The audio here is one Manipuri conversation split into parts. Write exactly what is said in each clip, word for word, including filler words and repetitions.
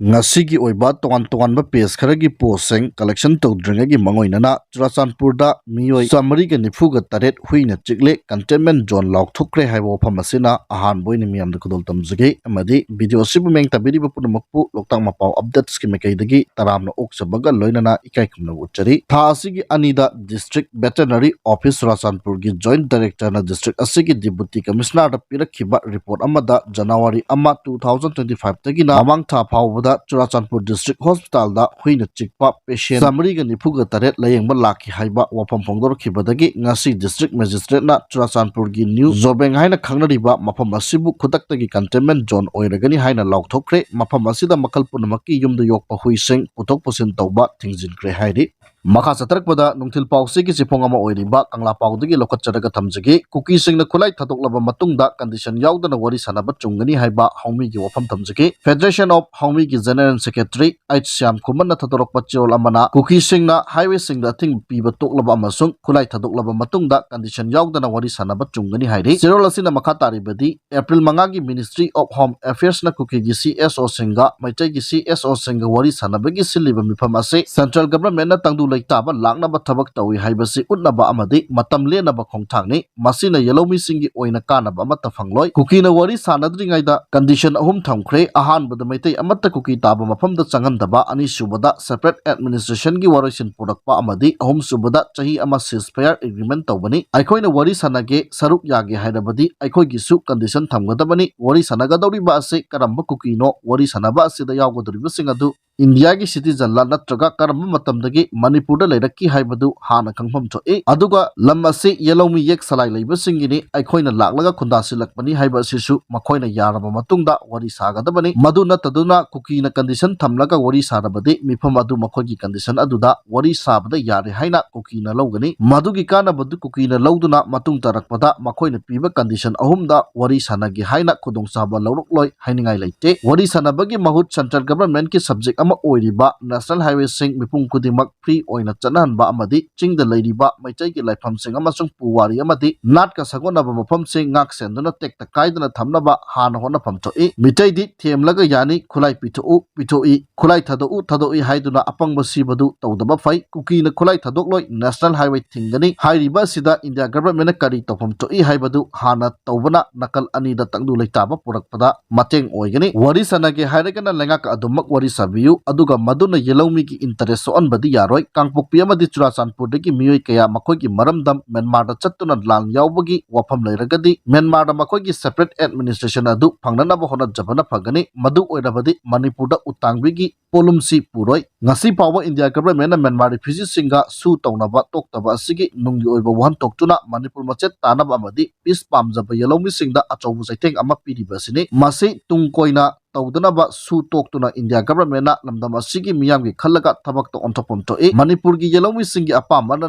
ꯉꯁꯤꯒꯤ ꯑꯣꯏꯕ ꯇꯣꯉꯥꯟ ꯇꯣꯉꯥꯟꯕ ꯄꯦꯖ ꯈꯔꯒꯤ ꯄꯣꯁꯁꯤꯡ ꯀꯂꯦꯛꯁꯟ ꯇꯧꯗ꯭ꯔꯤꯉꯩꯒꯤ ꯃꯥꯡꯑꯣꯏꯅꯅ ꯆꯨꯔꯥꯆꯥꯟꯄꯨꯔꯗ ꯃꯤꯑꯣꯏ ꯆꯥꯃꯔꯤꯒ ꯅꯤꯐꯨꯒ ꯇꯔꯦꯠ ꯍꯨꯏꯅ ꯆꯤꯛꯂꯦ, ꯀꯟꯇꯦꯟꯃꯦꯟ ꯖꯣꯟ ꯂꯥꯎꯊꯣꯛꯈ꯭ꯔꯦ ꯍꯥꯏꯕ ꯋꯥꯐꯝ ꯑꯁꯤꯅ ꯑꯍꯥꯟꯕ ꯑꯣꯏꯅ ꯃꯤꯌꯥꯝꯗ ꯈꯨꯗꯣꯜ ꯇꯝꯖꯒꯦ꯫ ꯑꯃꯗꯤ ꯚꯤꯗꯤꯑꯣ ꯑꯁꯤꯕꯨ ꯃꯤꯠꯌꯦꯡ ꯇꯥꯕꯤꯔꯤꯕ ꯄꯨꯝꯅꯃꯛꯄꯨ ꯂꯣꯛꯇꯥꯛ ꯃꯄꯥꯎ ꯑꯞꯗꯦꯠꯁꯀꯤ ꯃꯥꯏꯀꯩꯗꯒꯤ ꯇꯔꯥꯝꯅ ꯑꯣꯛꯆꯕꯒ ꯂꯣꯏꯅꯅ ꯏꯀꯥꯏ ꯈꯨꯝꯅꯕ ꯎꯠꯆꯔꯤ꯫ ꯊꯥ ꯑꯁꯤꯒꯤ ꯑꯅꯤꯗ ꯗꯤꯁꯇ꯭ꯔꯤꯛ ꯚꯦꯇꯦꯔꯤꯅꯔꯤ ꯑꯣꯐꯤꯁ ꯆꯨꯔꯥꯆꯥꯟꯄꯨꯔꯒꯤ ꯖꯣꯏꯟꯠ ꯗꯥꯏꯔꯦꯛꯇꯔꯅ ꯗꯤꯁꯇ꯭ꯔꯤꯛ ꯑꯁꯤꯒꯤ ꯗꯤꯄꯨꯇꯤ ꯀꯃꯤꯁꯅꯔꯗ ꯄꯤꯔꯛꯈꯤꯕ ꯔꯤꯄꯣꯔꯠ ꯑꯃꯗ ꯖꯅꯋꯥꯔꯤ ꯑꯃ, ꯇꯨ ꯊꯥꯎꯖꯟ ꯇ꯭ꯋꯦꯟꯇꯤ ꯐꯥꯏꯚꯇꯒꯤꯅ ꯃꯃꯥꯡ ꯊꯥ ꯐꯥꯎꯕꯗ ꯆꯨꯔꯥꯆꯥꯟꯄꯨꯔ ꯗꯤꯁꯇ꯭ꯔꯤꯛ ꯍꯣꯁꯄꯤꯇꯥꯜꯗ ꯍꯨꯏꯅ ꯆꯤꯛꯄ ꯄꯦꯁꯦꯟ ꯆꯥꯃꯔꯤꯒ ꯅꯤꯐꯨꯒ ꯇꯔꯦꯠ ꯂꯥꯌꯦꯡꯕ ꯂꯥꯛꯈꯤ ꯍꯥꯏꯕ ꯋꯥꯐꯝ ꯐꯣꯡꯗꯣꯔꯛꯈꯤꯕꯗꯒꯤ ꯉꯁꯤ ꯗꯤꯁꯇ꯭ꯔꯤꯛ ꯃꯦꯖꯤꯁꯇ꯭ꯔꯦꯠꯅ ꯆꯨꯔꯥꯆꯥꯟꯄꯨꯔꯒꯤ ꯅ꯭ꯌꯨ ꯖꯣꯕꯦꯡ ꯍꯥꯏꯅ ꯈꯪꯅꯔꯤꯕ ꯃꯐꯝ ꯑꯁꯤꯕꯨ ꯈꯨꯗꯛꯇꯒꯤ ꯀꯟꯇꯦꯟꯃꯦꯟ ꯖꯣꯟ ꯑꯣꯏꯔꯒꯅꯤ ꯍꯥꯏꯅ ꯂꯥꯎꯊꯣꯛꯈ꯭ꯔꯦ꯫ ꯃꯐꯝ ꯑꯁꯤꯗ ꯃꯈꯜ ꯄꯨꯝꯅꯃꯛꯀꯤ ꯌꯨꯝꯗ ꯌꯣꯛꯄ ꯍꯨꯏꯁꯤꯡ ꯄꯨꯊꯣꯛ ꯄꯨꯁꯤꯟ ꯇꯧꯕ ꯊꯤꯡꯖꯤꯟꯈ꯭ꯔꯦ ꯍꯥꯏꯔꯤ꯫ ꯃꯈꯥ ꯆꯠꯊꯔꯛꯄꯗ ꯅꯨꯡꯊꯤꯜ ꯄꯥꯎꯆꯦꯒꯤ ꯆꯦꯐꯣꯡ ꯑꯃ ꯑꯣꯏꯔꯤꯕ ꯀꯪꯂꯥ ꯄꯥꯎꯗꯒꯤ ꯂꯧꯈꯠꯆꯔꯒ ꯊꯝꯖꯒꯦ꯫ ꯀꯨꯀꯤꯁꯤꯡꯅ ꯈꯨꯠꯂꯥꯏ ꯊꯥꯗꯣꯛꯂꯕ ꯃꯇꯨꯡꯗ ꯀꯟꯗꯤꯁꯟ ꯌꯥꯎꯗꯅ ꯋꯥꯔꯤ ꯁꯥꯟꯅꯕ ꯆꯨꯝꯒꯅꯤ ꯍꯥꯏꯕ ꯍꯥꯎꯃꯤꯒꯤ ꯋꯥꯐꯝ ꯊꯝꯖꯒꯦ꯫ Federation of ꯍꯥꯎꯃꯤꯒꯤ ꯖꯦꯅꯔꯦꯜ ꯁꯦꯀ꯭ꯔꯦꯇꯔꯤ ꯑꯩꯆ ꯁ꯭ꯌꯥꯝ ꯈꯨꯃꯟꯅ ꯊꯥꯗꯣꯔꯛꯄ ꯆꯦꯔꯣꯜ ꯑꯃꯅ ꯀꯨꯀꯤꯁꯤꯡꯅ ꯍꯥꯏꯋꯦꯁꯤꯡꯗ ꯑꯊꯤꯡꯕ ꯄꯤꯕ ꯇꯣꯛꯂꯕ ꯑꯃꯁꯨꯡ ꯈꯨꯠꯂꯥꯏ ꯊꯥꯗꯣꯛꯂꯕ ꯃꯇꯨꯡꯗ ꯀꯟꯗꯤꯁꯟ ꯌꯥꯎꯗꯅ ꯋꯥꯔꯤ ꯁꯥꯟꯅꯕ ꯆꯨꯝꯒꯅꯤ ꯍꯥꯏꯔꯤ꯫ ꯆꯦꯔꯣꯜ ꯑꯁꯤꯅ ꯃꯈꯥ ꯇꯥꯔꯤꯕꯗꯤ ꯑꯦꯄ꯭ꯔꯤꯜ ꯃꯉꯥꯒꯤ Ministry of Home Affairsꯅ ꯀꯨꯀꯤꯒꯤ ꯁꯤ ꯑꯦꯁ ꯑꯣꯁꯤꯡꯒ ꯃꯩꯇꯩꯒꯤ ꯁꯤ ꯑꯦꯁ ꯑꯣꯁꯤꯡꯒ ꯋꯥꯔꯤ ꯁꯥꯟꯅꯕꯒꯤ ꯁꯤꯜꯂꯤꯕ ꯃꯤꯐꯝ ꯑꯁꯤ ꯁꯦꯟꯇ꯭ꯔꯦꯜ ꯒꯚꯔꯟꯃꯦꯟꯠꯅ ꯇꯪꯗꯨ ꯂꯩꯇꯥꯕ ꯂꯥꯛꯅꯕ ꯊꯕꯛ ꯇꯧꯏ ꯍꯥꯏꯕꯁꯤ ꯎꯠꯅꯕ ꯑꯃꯗꯤ ꯃꯇꯝ ꯂꯦꯟꯅꯕ ꯈꯣꯡꯊꯥꯡꯅꯤ꯫ ꯃꯁꯤꯅ ꯌꯦꯜꯍꯧꯃꯤꯁꯤꯡꯒꯤ ꯑꯣꯏꯅ ꯀꯥꯟꯅꯕ ꯑꯃꯠꯇ ꯐꯪꯂꯣꯏ꯫ ꯀꯨꯀꯤꯅ ꯋꯥꯔꯤ ꯁꯥꯟꯅꯗ꯭ꯔꯤꯉꯩꯗ ꯀꯟꯗꯤꯁꯟ ꯑꯍꯨꯝ ꯊꯝꯈ꯭ꯔꯦ꯫ ꯑꯍꯥꯟꯕꯗ ꯃꯩꯇꯩ ꯑꯃꯠꯇ ꯀꯨꯀꯤ ꯇꯥꯕ ꯃꯐꯝꯗ ꯆꯪꯍꯟꯗꯕ, ꯑꯅꯤꯁꯨꯕꯗ separate administrationꯒꯤ ꯋꯥꯔꯣꯏꯁꯤꯟ ꯄꯨꯔꯛꯄ ꯑꯃꯗꯤ ꯑꯍꯨꯝꯁꯨꯕꯗ ꯆꯍꯤ ꯑꯃ ceasefire agreement ꯇꯧꯕꯅꯤ꯫ ꯑꯩꯈꯣꯏꯅ ꯋꯥꯔꯤ ꯁꯥꯟꯅꯒꯦ, ꯁꯔꯨꯛ ꯌꯥꯒꯦ ꯍꯥꯏꯔꯕꯗꯤ ꯑꯩꯈꯣꯏꯒꯤꯁꯨ ꯀꯟꯗꯤꯁꯟ ꯊꯝꯒꯗꯕꯅꯤ꯫ ꯋꯥꯔꯤ ꯁꯥꯟꯅꯒꯗꯧꯔꯤꯕ ꯑꯁꯤ ꯀꯔꯝꯕ ꯀꯨꯀꯤꯅꯣ? ꯋꯥꯔꯤ ꯁꯥꯟꯅꯕ ꯑꯁꯤꯗ ꯌꯥꯎꯒꯗꯧꯔꯤꯕꯁꯤꯡ ꯑꯗꯨ ꯏꯟꯗꯤꯌꯥꯒꯤ citizenꯂ ꯅꯠꯇ꯭ꯔꯒ ꯀꯔꯝꯕ ꯃꯇꯝꯗꯒꯤ ꯃꯅꯤꯄꯨꯔꯗ ꯂꯩꯔꯛꯈꯤ ꯍꯥꯏꯕꯗꯨ ꯍꯥꯟꯅ ꯈꯪꯐꯝ ꯊꯣꯛꯏ꯫ ꯑꯗꯨꯒ ꯂꯝ ꯑꯁꯤ ꯌꯦꯜꯍꯧꯃꯤ ꯌꯦꯛ ꯁꯂꯥꯏ ꯂꯩꯕꯁꯤꯡꯒꯤꯅꯤ, ꯑꯩꯈꯣꯏꯅ ꯂꯥꯛꯂꯒ ꯈꯨꯟꯗꯥꯁꯤꯜꯂꯛꯄꯅꯤ ꯍꯥꯏꯕ ꯑꯁꯤꯁꯨ ꯃꯈꯣꯏꯅ ꯌꯥꯔꯕ ꯃꯇꯨꯡꯗ ꯋꯥꯔꯤ ꯁꯥꯒꯗꯕꯅꯤ꯫ ꯃꯗꯨ ꯅꯠꯇꯗꯨꯅ ꯀꯨꯀꯤꯅ ꯀꯟꯗꯤꯁꯟ ꯊꯝꯂꯒ ꯋꯥꯔꯤ ꯁꯥꯔꯕꯗꯤ ꯃꯤꯐꯝ ꯑꯗꯨ ꯃꯈꯣꯏꯒꯤ ꯀꯟꯗꯤꯁꯟ ꯑꯗꯨꯗ ꯋꯥꯔꯤ ꯁꯥꯕꯗ ꯌꯥꯔꯦ ꯍꯥꯏꯅ ꯀꯨꯀꯤꯅ ꯂꯧꯒꯅꯤ꯫ ꯃꯗꯨꯒꯤ ꯀꯥꯟꯅꯕꯗꯨ ꯀꯨꯀꯤꯅ ꯂꯧꯗꯨꯅ ꯃꯇꯨꯡ ꯇꯥꯔꯛꯄꯗ ꯃꯈꯣꯏꯅ ꯄꯤꯕ ꯀꯟꯗꯤꯁꯟ ꯑꯍꯨꯝꯗ ꯋꯥꯔꯤ ꯁꯥꯟꯅꯒꯦ ꯍꯥꯏꯅ ꯈꯨꯗꯣꯡꯆꯥꯕ ꯂꯧꯔꯛꯂꯣꯏ ꯍꯥꯏꯅꯤꯡꯉꯥꯏ ꯂꯩꯇꯦ꯫ ꯋꯥꯔꯤ ꯁꯥꯟꯅꯕꯒꯤ ꯃꯍꯨꯠ ꯁꯦꯟꯇ꯭ꯔꯦꯜ ꯒꯚꯔꯟꯃꯦꯟꯠꯀꯤ subject ꯑꯃ ꯑꯃ ꯑꯣꯏꯔꯤꯕ ꯅꯦꯁꯅꯦꯜ ꯍꯥꯏꯋꯦꯁꯤꯡ ꯃꯤꯄꯨꯝ ꯈꯨꯗꯤꯡꯃꯛ ꯐ꯭ꯔꯤ ꯑꯣꯏꯅ ꯆꯠꯅꯍꯟꯕ ꯑꯃꯗꯤ ꯆꯤꯡꯗ ꯂꯩꯔꯤꯕ ꯃꯩꯇꯩꯒꯤ ꯂꯥꯏꯐꯝꯁꯤꯡ ꯑꯃꯁꯨꯡ ꯄꯨꯋꯥꯔꯤ ꯑꯃꯗꯤ ꯅꯥꯠꯀ ꯁꯥꯒꯣꯟꯅꯕ ꯃꯐꯝꯁꯤꯡ ꯉꯥꯛ ꯁꯦꯟꯗꯨꯅ ꯇꯦꯛꯇ ꯀꯥꯏꯗꯅ ꯊꯝꯅꯕ ꯍꯥꯟꯅ ꯍꯣꯠꯅꯐꯝ ꯊꯣꯛꯏ꯫ ꯃꯤꯇꯩꯗꯤ ꯊꯦꯝꯂꯒ ꯌꯥꯅꯤ, ꯈꯨꯠꯂꯥꯏ ꯄꯤꯊꯣꯛꯎ, ꯄꯤꯊꯣꯛꯏ, ꯈꯨꯠꯂꯥꯏ ꯊꯥꯗꯣꯛꯎ, ꯊꯥꯗꯣꯛꯏ ꯍꯥꯏꯗꯨꯅ ꯑꯄꯪꯕ ꯁꯤꯕꯗꯨ ꯇꯧꯗꯕ ꯐꯩ꯫ ꯀꯨꯀꯤꯅ ꯈꯨꯠꯂꯥꯏ ꯊꯥꯗꯣꯛꯂꯣꯏ, ꯅꯦꯁꯅꯦꯜ ꯍꯥꯏꯋꯦ ꯊꯤꯡꯒꯅꯤ ꯍꯥꯏꯔꯤꯕ ꯑꯁꯤꯗ ꯏꯟꯗꯤꯌꯥ ꯒꯚꯔꯟꯃꯦꯟꯠꯅ ꯀꯔꯤ ꯇꯧꯐꯝ ꯊꯣꯛꯏ ꯍꯥꯏꯕꯗꯨ ꯍꯥꯟꯅ ꯇꯧꯕꯅ ꯅꯥꯀꯜ ꯑꯅꯤꯗ ꯇꯪꯗꯨ ꯂꯩꯇꯥꯕ ꯄꯨꯔꯛꯄꯗ ꯃꯇꯦꯡ ꯑꯣꯏꯒꯅꯤ꯫ ꯋꯥꯔꯤ ꯁꯥꯟꯅꯒꯦ ꯍꯥꯏꯔꯒꯅ ꯂꯩꯉꯥꯛꯀ ꯑꯗꯨꯃꯛ ꯋꯥꯔꯤ ꯁꯥꯕꯤꯌꯨ, ꯑꯗꯨꯒ ꯃꯗꯨꯅ ꯌꯦꯜꯍꯧꯃꯤꯒꯤ ꯏꯟꯇꯔꯦꯁ ꯁꯣꯛꯍꯟꯕꯗꯤ ꯌꯥꯔꯣꯏ꯫ ꯀꯥꯡꯄꯣꯛꯄꯤ ꯑꯃꯗꯤ ꯆꯨꯔꯥꯆꯥꯟꯄꯨꯔꯗꯒꯤ ꯃꯤꯑꯣꯏ ꯀꯌꯥ ꯃꯈꯣꯏꯒꯤ ꯃꯔꯝꯗꯝ ꯃ꯭ꯌꯥꯟꯃꯥꯔꯗ ꯆꯠꯇꯨꯅ ꯂꯥꯟ ꯌꯥꯎꯕꯒꯤ ꯋꯥꯐꯝ ꯂꯩꯔꯒꯗꯤ ꯃ꯭ꯌꯥꯟꯃꯥꯔꯗ ꯃꯈꯣꯏꯒꯤ ꯁꯦꯄꯔꯦꯠ ꯑꯦꯗꯃꯤꯅꯤꯁꯇ꯭ꯔꯦꯁꯟ ꯑꯗꯨ ꯐꯪꯅꯅꯕ ꯍꯣꯠꯅꯖꯕꯅ ꯐꯒꯅꯤ꯫ ꯃꯗꯨ ꯑꯣꯏꯔꯕꯗꯤ ꯃꯅꯤꯄꯨꯔꯗ ꯎꯇꯥꯡꯕꯤꯒꯤ ꯄꯣꯠꯂꯨꯝꯁꯤ ꯄꯨꯔꯣꯏ꯫ ꯉꯁꯤ ꯐꯥꯎꯕ ꯏꯟꯗꯤꯌꯥ ꯒꯚꯔꯟꯃꯦꯟꯠꯅ ꯃ꯭ꯌꯥꯟꯃꯥꯔ ꯔꯤꯐ꯭ꯌꯨꯖꯤꯁꯤꯡꯒ ꯁꯨ ꯇꯧꯅꯕ ꯇꯣꯛꯇꯕ ꯑꯁꯤꯒꯤ ꯅꯨꯡꯒꯤ ꯑꯣꯏꯕ ꯋꯥꯍꯟꯊꯣꯛꯇꯨꯅ ꯃꯅꯤꯄꯨꯔ ꯃꯆꯦꯠ ꯇꯥꯅꯕ ꯑꯃꯗꯤ ꯄꯤꯁ ꯄꯥꯝꯖꯕ ꯌꯦꯜꯍꯧꯃꯤꯁꯤꯡꯗ ꯑꯆꯧꯕ ꯆꯩꯊꯦꯡ ꯑꯃ ꯄꯤꯔꯤꯕ ꯑꯁꯤꯅꯤ꯫ ꯃꯁꯤ ꯇꯨꯡ ꯀꯣꯏꯅ ꯇꯧꯗꯅꯕ ꯁꯨ ꯇꯣꯛꯇꯨꯅ ꯏꯟꯗꯤꯌꯥ ꯒꯚꯔꯟꯃꯦꯟꯠꯅ ꯂꯝꯗꯝ ꯑꯁꯤꯒꯤ ꯃꯤꯌꯥꯝꯒꯤ ꯈꯜꯂꯒ ꯊꯕꯛꯇ ꯑꯣꯟꯊꯣꯛꯐꯝ ꯊꯣꯛꯏ꯫ ꯃꯅꯤꯄꯨꯔꯒꯤ ꯌꯦꯜꯍꯧꯃꯤꯁꯤꯡꯒꯤ ꯑꯄꯥꯝꯕꯅ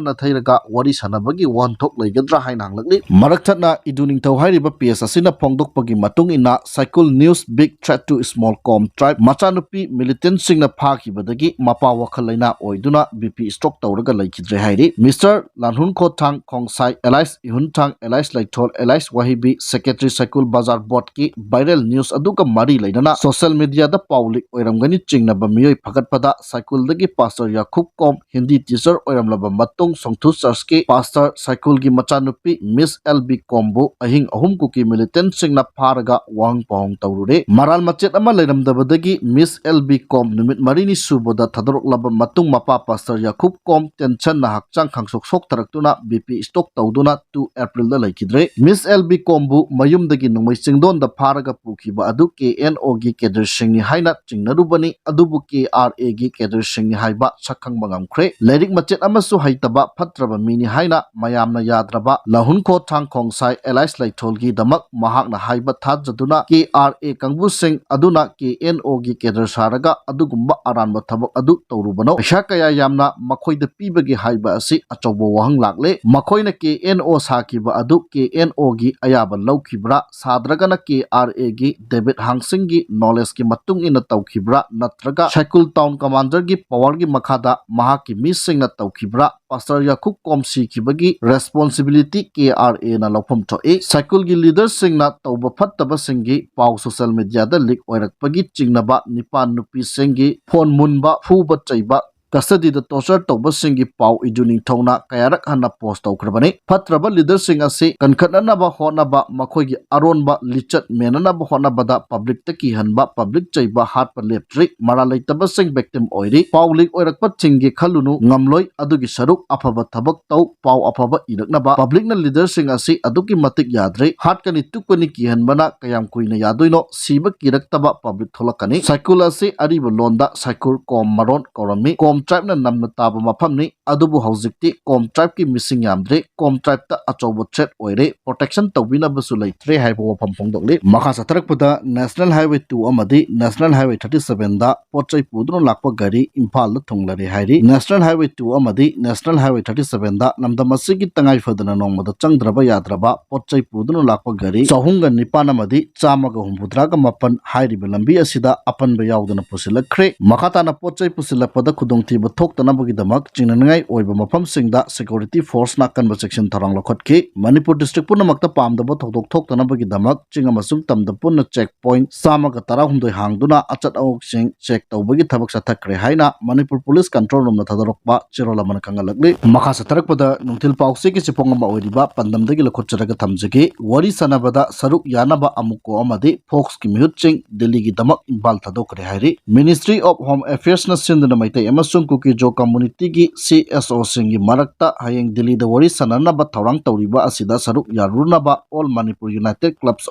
ꯅꯥꯊꯩꯔꯒ ꯋꯥꯔꯤ ꯁꯥꯟꯅꯕꯒꯤ ꯋꯥꯍꯟꯊꯣꯛ ꯂꯩꯒꯗ꯭ꯔꯥ ꯍꯥꯏꯅ ꯍꯪꯂꯛꯂꯤ꯫ ꯃꯔꯛ ꯊꯠꯅ ꯏꯗꯨ ꯅꯤꯡꯊꯧ ꯍꯥꯏꯔꯤꯕ ꯄꯦꯖ ꯑꯁꯤꯅ ꯐꯣꯡꯗꯣꯛꯄꯒꯤ ꯃꯇꯨꯡ ꯏꯟꯅ, ꯁꯥꯏꯀꯨꯜ news: big threat to small Kom tribe, ꯃꯆꯥꯅꯨꯄꯤ ꯃꯤꯂꯤꯇꯦꯟꯠꯁꯤꯡꯅ ꯐꯥꯈꯤꯕꯗꯒꯤ ꯃꯄꯥ ꯋꯥꯈꯜ ꯂꯩꯅꯥ ꯑꯣꯏꯗꯨꯅ ꯕꯤ ꯄꯤ ꯁ꯭ꯇ꯭ꯔꯣꯛ ꯇꯧꯔꯒ ꯂꯩꯈꯤꯗ꯭ꯔꯦ ꯍꯥꯏꯔꯤ꯫ Mister Lanhunkhothang Khongsai alias Ihunthang alias Leithol alias ꯋꯥꯍꯤꯕꯤ ꯁꯦꯀ꯭ꯔꯦꯇꯔꯤ ꯁꯥꯏꯀꯨꯜ ꯕꯖꯥꯔ ꯕꯣꯔꯗꯀꯤ ꯚꯥꯏꯔꯦꯜ ꯅ꯭ꯌꯨꯁ ꯑꯗꯨꯒ ꯃꯔꯤ ꯂꯩꯅꯅ ꯁꯣꯁꯤꯌꯦꯜ ꯃꯤꯗꯤꯌꯥꯗ ꯄꯥꯎ ꯂꯤꯛ ꯑꯣꯏꯔꯝꯒꯅꯤ ꯆꯤꯡꯅꯕ ꯃꯤꯑꯣꯏ ꯐꯒꯠꯄꯗ ꯁꯥꯏꯀꯨꯜꯗꯒꯤ ꯄꯥꯁꯇꯔ ꯌꯥꯀꯨꯕ ꯀꯣꯝ, ꯍꯤꯟꯗꯤ ꯇꯤꯆꯔ ꯑꯣꯏꯔꯝꯂꯕ ꯃꯇꯨꯡ ꯁꯣꯡꯊꯨ ꯆꯔꯆꯀꯤ ꯄꯥꯁꯇꯔ ꯁꯥꯏꯀꯨꯜꯒꯤ ꯃꯆꯥꯅꯨꯄꯤ ꯃꯤꯁ ꯑꯦꯜ ꯕꯤ ꯀꯣꯝꯕꯨ ꯑꯍꯤꯡ ꯑꯍꯨꯝ ꯀꯨꯀꯤ ꯃꯤꯂꯤꯇꯦꯟꯠꯁꯤꯡꯅ ꯐꯥꯔꯒ ꯋꯥꯍꯪ ꯄꯥꯎꯍꯪ ꯇꯧꯔꯨꯔꯦ꯫ ꯃꯔꯥꯜ ꯃꯆꯦꯠ ꯑꯃ ꯂꯩꯔꯝꯗꯕꯗꯒꯤ ꯃꯤꯁ ꯑꯦꯜ ꯕꯤ ꯀꯣꯝ ꯅꯨꯃꯤꯠ ꯃꯔꯤꯅꯤ ꯁꯨꯕꯗ ꯊꯥꯗꯣꯔꯛꯂꯕ ꯃꯇꯨꯡ ꯃꯄꯥ ꯄꯥꯁꯇꯔ ꯌꯥꯀꯨꯕ ꯀꯣꯝ ꯇꯦꯟꯁꯟꯅ ꯍꯛꯆꯥꯡ ꯈꯥꯡꯁꯣꯛ ꯁꯣꯛꯊꯔꯛꯇꯨꯅ ꯕꯤ ꯄꯤ ꯁ꯭ꯇ꯭ꯔꯣꯛ ꯇꯧꯗꯨꯅ ꯇꯨ ꯑꯦꯄ꯭ꯔꯤꯜꯗ ꯂꯩꯈꯤꯗ꯭ꯔꯦ꯫ ꯃꯤꯁ ꯑꯦꯜ ꯕꯤ ꯀꯣꯝꯕꯨ ꯃꯌꯨꯝꯗꯒꯤ ꯅꯣꯡꯃꯩ ꯆꯤꯡꯗꯣꯟꯗ ꯐꯥꯔꯒ ꯄꯨꯈꯤꯕ ꯑꯗꯨ ꯀꯦ ꯑꯦꯟ ꯑꯣꯒꯤ ꯀꯦꯗꯔꯁꯤꯡꯅꯤ ꯍꯥꯏꯅ ꯆꯤꯡꯅꯔꯨꯕꯅꯤ, ꯑꯗꯨꯕꯨ ꯀꯦ ꯑꯥꯔ ꯑꯦꯒꯤ ꯀꯦꯗꯔꯁꯤꯡꯅꯤ ꯍꯥꯏꯕ ꯁꯛꯈꯪꯕ ꯉꯝꯈ꯭ꯔꯦ꯫ ꯂꯥꯏꯔꯤꯛ ꯃꯆꯦꯠ ꯑꯃꯁꯨ ꯍꯩꯇꯕ ꯐꯠꯇ꯭ꯔꯕ ꯃꯤꯅꯤ ꯍꯥꯏꯅ ꯃꯌꯥꯝꯅ ꯌꯥꯗ꯭ꯔꯕ ꯂꯥꯍꯨꯟꯈꯣꯊꯥꯡ ꯈꯣꯡꯁꯥꯏ ꯑꯦꯂꯥꯏꯁ ꯂꯩꯊꯣꯜꯒꯤꯗꯃꯛ ꯃꯍꯥꯛꯅ ꯍꯥꯏꯕ ꯊꯥꯖꯗꯨꯅ ꯀꯦ ꯑꯥꯔ ꯑꯦ ꯀꯥꯡꯕꯨꯁꯤꯡ ꯑꯗꯨꯅ ꯀꯦ ꯑꯦꯟ ꯑꯣꯒꯤ ꯀꯦꯗꯔ ꯁꯥꯔꯒ ꯑꯗꯨꯒꯨꯝꯕ ꯑꯔꯥꯟꯕ ꯊꯕꯛ ꯑꯗꯨ ꯇꯧꯔꯨꯕꯅꯣ? ꯄꯩꯁꯥ ꯀꯌꯥ ꯌꯥꯝꯅ ꯃꯈꯣꯏꯗ ꯄꯤꯕꯒꯦ ꯍꯥꯏꯕ ꯑꯁꯤ ꯑꯆꯧꯕ ꯋꯥꯍꯪ ꯂꯥꯛꯂꯦ꯫ ꯃꯈꯣꯏꯅ ꯀꯦ ꯑꯦꯟ ꯑꯣ ꯁꯥꯈꯤꯕ ꯑꯗꯨ ꯀꯦ ꯑꯦꯟ ꯑꯣꯒꯤ ꯑꯌꯥꯕ ꯂꯧꯈꯤꯕ꯭ꯔꯥ? ꯁꯥꯗ꯭ꯔꯒꯅ ꯀꯦ ꯑꯥꯔ ꯑꯦꯒꯤ ꯗꯦꯕꯤꯠ ꯍꯥꯡꯁꯤꯡꯒꯤ knowledgeꯀꯤ ꯃꯇꯨꯡ ꯏꯟꯅ ꯇꯧꯈꯤꯕ꯭ꯔꯥ, ꯅꯠꯇ꯭ꯔꯒ ꯁꯥꯏꯀꯨꯜ town commanderꯒꯤ powerꯒꯤ ꯃꯈꯥꯗ ꯃꯍꯥꯛꯀꯤ ꯃꯤꯁꯤꯡꯅ ꯇꯧꯈꯤꯕ꯭ꯔꯥ? Pastor ꯌꯥꯀꯨꯞ ꯀꯣꯝ ꯁꯤꯈꯤꯕꯒꯤ responsibility KRAꯅ ꯂꯧꯐꯝ ꯊꯣꯛꯏ꯫ ꯁꯥꯏꯀꯨꯜꯒꯤ leaderꯁꯤꯡꯅ ꯇꯧꯕ ꯐꯠꯇꯕꯁꯤꯡꯒꯤ ꯄꯥꯎ social mediaꯗ leak ꯑꯣꯏꯔꯛꯄꯒꯤ ꯆꯤꯡꯅꯕ ꯅꯤꯄꯥꯟ ꯅꯨꯄꯤꯁꯤꯡꯒꯤ phone ꯃꯨꯟꯕ, ꯐꯨꯕ ꯆꯩꯕ, custodyꯗ torture ꯇꯧꯕꯁꯤꯡꯒꯤ ꯄꯥꯎ ꯏꯗꯨ ꯅꯤꯡꯊꯧꯅ ꯀꯌꯥꯔꯛ ꯍꯟꯅ post ꯇꯧꯈ꯭ꯔꯕꯅꯤ꯫ ꯐꯠꯇ꯭ꯔꯕ leaderꯁꯤꯡ ꯑꯁꯤ ꯀꯟꯈꯠꯅꯅꯕ ꯍꯣꯠꯅꯕ, ꯃꯈꯣꯏꯒꯤ ꯑꯔꯣꯟꯕ ꯂꯤꯆꯠ ꯃꯦꯟꯅꯅꯕ ꯍꯣꯠꯅꯕꯗ publicꯇ ꯀꯤꯍꯟꯕ, public ꯆꯩꯕ, ꯍꯥꯠꯄ ꯂꯦꯞꯇ꯭ꯔꯤ꯫ ꯃꯔꯥꯜ ꯂꯩꯇꯕꯁꯤꯡ victim ꯑꯣꯏꯔꯤ꯫ ꯄꯥꯎ leak ꯑꯣꯏꯔꯛꯄ ꯊꯤꯡꯒꯦ ꯈꯜꯂꯨꯅꯨ, ꯉꯝꯂꯣꯏ꯫ ꯑꯗꯨꯒꯤ ꯁꯔꯨꯛ ꯑꯐꯕ ꯊꯕꯛ ꯇꯧ, ꯄꯥꯎ ꯑꯐꯕ ꯏꯔꯛꯅꯕ꯫ Publicꯅ leaderꯁꯤꯡ ꯑꯁꯤ ꯑꯗꯨꯛꯀꯤ ꯃꯇꯤꯛ ꯌꯥꯗ꯭ꯔꯦ꯫ ꯍꯥꯠꯀꯅꯤ ꯇꯨꯞꯀꯅꯤ ꯀꯤꯍꯟꯕꯅ ꯀꯌꯥꯝ ꯀꯨꯏꯅ ꯌꯥꯗꯣꯏꯅꯣ? ꯁꯤꯕ ꯀꯤꯔꯛꯇꯕ public ꯊꯣꯛꯂꯛꯀꯅꯤ꯫ ꯁꯥꯏꯀꯨꯜ ꯑꯁꯤ ꯑꯔꯤꯕ ꯂꯣꯟꯗ ꯁꯥꯏꯀꯨꯜ ꯀꯣꯝ ꯃꯔꯣꯟ ꯀꯧꯔꯝꯃꯤ꯫ ꯀꯣꯝ tribeꯅ ꯅꯝꯅ ꯇꯥꯕ ꯃꯐꯝꯅꯤ꯫ ꯑꯗꯨꯕꯨ ꯍꯧꯖꯤꯛꯇꯤ ꯀꯣꯝ tribeꯀꯤ ꯃꯤꯁꯤꯡ ꯌꯥꯝꯗ꯭ꯔꯦ꯫ ꯀꯣꯝ tribeꯇ ꯑꯆꯧꯕ threat ꯑꯣꯏꯔꯦ꯫ Protection ꯇꯧꯕꯤꯅꯕꯁꯨ ꯂꯩꯇ꯭ꯔꯦ ꯍꯥꯏꯕ ꯋꯥꯐꯝ ꯐꯣꯡꯗꯣꯛꯂꯤ꯫ ꯃꯈꯥ ꯆꯠꯊꯔꯛꯄꯗ National Highway two ꯑꯃꯗꯤ National Highway thirty sevenꯗ ꯄꯣꯠ ꯆꯩ ꯄꯨꯗꯨꯅ ꯂꯥꯛꯄ ꯒꯥꯔꯤ ꯏꯝꯐꯥꯜꯗ ꯊꯨꯡꯂꯔꯦ ꯍꯥꯏꯔꯤ꯫ National Highway two ꯑꯃꯗꯤ National Highway thirty sevenꯗ ꯂꯝꯗꯝ ꯑꯁꯤꯒꯤ ꯇꯉꯥꯏ ꯐꯗꯅ ꯅꯣꯡꯃꯗ ꯆꯪꯗ꯭ꯔꯕ ꯌꯥꯗ꯭ꯔꯕ ꯄꯣꯠ ꯆꯩ ꯄꯨꯗꯨꯅ ꯂꯥꯛꯄ ꯒꯥꯔꯤ ꯆꯍꯨꯝꯒ ꯅꯤꯄꯥꯟ ꯑꯃꯗꯤ ꯆꯥꯝꯃꯒ ꯍꯨꯝꯐꯨꯇꯔꯥꯒ ꯃꯥꯄꯟ ꯍꯥꯏꯔꯤꯕ ꯂꯝꯕꯤ ꯑꯁꯤꯗ ꯑꯄꯟꯕ ꯌꯥꯎꯗꯅ ꯄꯨꯁꯤꯜꯂꯛꯈ꯭ꯔꯦ꯫ ꯃꯈꯥ ꯇꯥꯅ ꯄꯣꯠ ꯆꯩ ꯄꯨꯁꯤꯜꯂꯛꯄꯗ ꯈꯨꯗꯣꯡꯊꯤꯕ ꯊꯣꯛꯇꯅꯕꯒꯤꯗꯃꯛ ꯆꯤꯡꯅꯅꯤꯡꯉꯥꯏ ꯑꯣꯏꯕ ꯃꯐꯝꯁꯤꯡꯗ security forceꯅ ꯑꯀꯟꯕ ꯆꯦꯛꯁꯤꯟ ꯊꯧꯔꯥꯡ ꯂꯧꯈꯠꯈꯤ꯫ ꯃꯅꯤꯄꯨꯔ district ꯄꯨꯝꯅꯃꯛꯇ ꯄꯥꯝꯗꯕ ꯊꯧꯗꯣꯛ ꯊꯣꯛꯇꯅꯕꯒꯤꯗꯃꯛ ꯆꯤꯡ ꯑꯃꯁꯨꯡ ꯇꯝꯗ ꯄꯨꯟꯅ check point ꯆꯥꯝꯃꯒ ꯇꯔꯥꯍꯨꯝꯗꯣꯏ ꯍꯥꯡꯗꯨꯅ ꯑꯆꯠ ꯑꯋꯣꯛꯁꯤꯡ check ꯇꯧꯕꯒꯤ ꯊꯕꯛ ꯆꯠꯊꯈ꯭ꯔꯦ ꯍꯥꯏꯅ ꯃꯅꯤꯄꯨꯔ police control roomꯅ ꯊꯥꯗꯣꯔꯛꯄ ꯆꯦꯔꯣꯜ ꯑꯃꯅ ꯈꯪꯍꯜꯂꯛꯂꯤ꯫ ꯃꯈꯥ ꯆꯠꯊꯔꯛꯄꯗ ꯅꯨꯡꯊꯤꯜ ꯄꯥꯎꯆꯦꯒꯤ ꯆꯦꯐꯣꯡ ꯑꯃ ꯑꯣꯏꯔꯤꯕ ꯄꯥꯟꯗꯝꯗꯒꯤ ꯂꯧꯈꯠꯆꯔꯒ ꯊꯝꯖꯒꯦ꯫ ꯋꯥꯔꯤ ꯁꯥꯟꯅꯕꯗ ꯁꯔꯨꯛ ꯌꯥꯅꯕ ꯑꯃꯨꯀꯣ ꯑꯃꯗꯤ ꯐꯣꯛꯁꯀꯤ ꯃꯤꯍꯨꯠꯁꯤꯡ ꯗꯤꯜꯂꯤꯒꯤꯗꯃꯛ ꯏꯝꯐꯥꯜ ꯊꯥꯗꯣꯛꯈ꯭ꯔꯦ ꯍꯥꯏꯔꯤ꯫ Ministry of Home Affairsꯅ ꯁꯤꯟꯗꯨꯅ ꯃꯩꯇꯩ ꯑꯃꯁꯨꯡ ꯀꯨꯀꯤꯖꯣ communityꯒꯤ CSOꯁꯤꯡꯒꯤ ꯃꯔꯛꯇ ꯍꯌꯦꯡ ꯗꯤꯜꯂꯤꯗ ꯋꯥꯔꯤ ꯁꯥꯟꯅꯅꯕ ꯊꯧꯔꯥꯡ ꯇꯧꯔꯤꯕ ꯑꯁꯤꯗ ꯁꯔꯨꯛ ꯌꯥꯔꯨꯅꯕ All Manipur United Clubs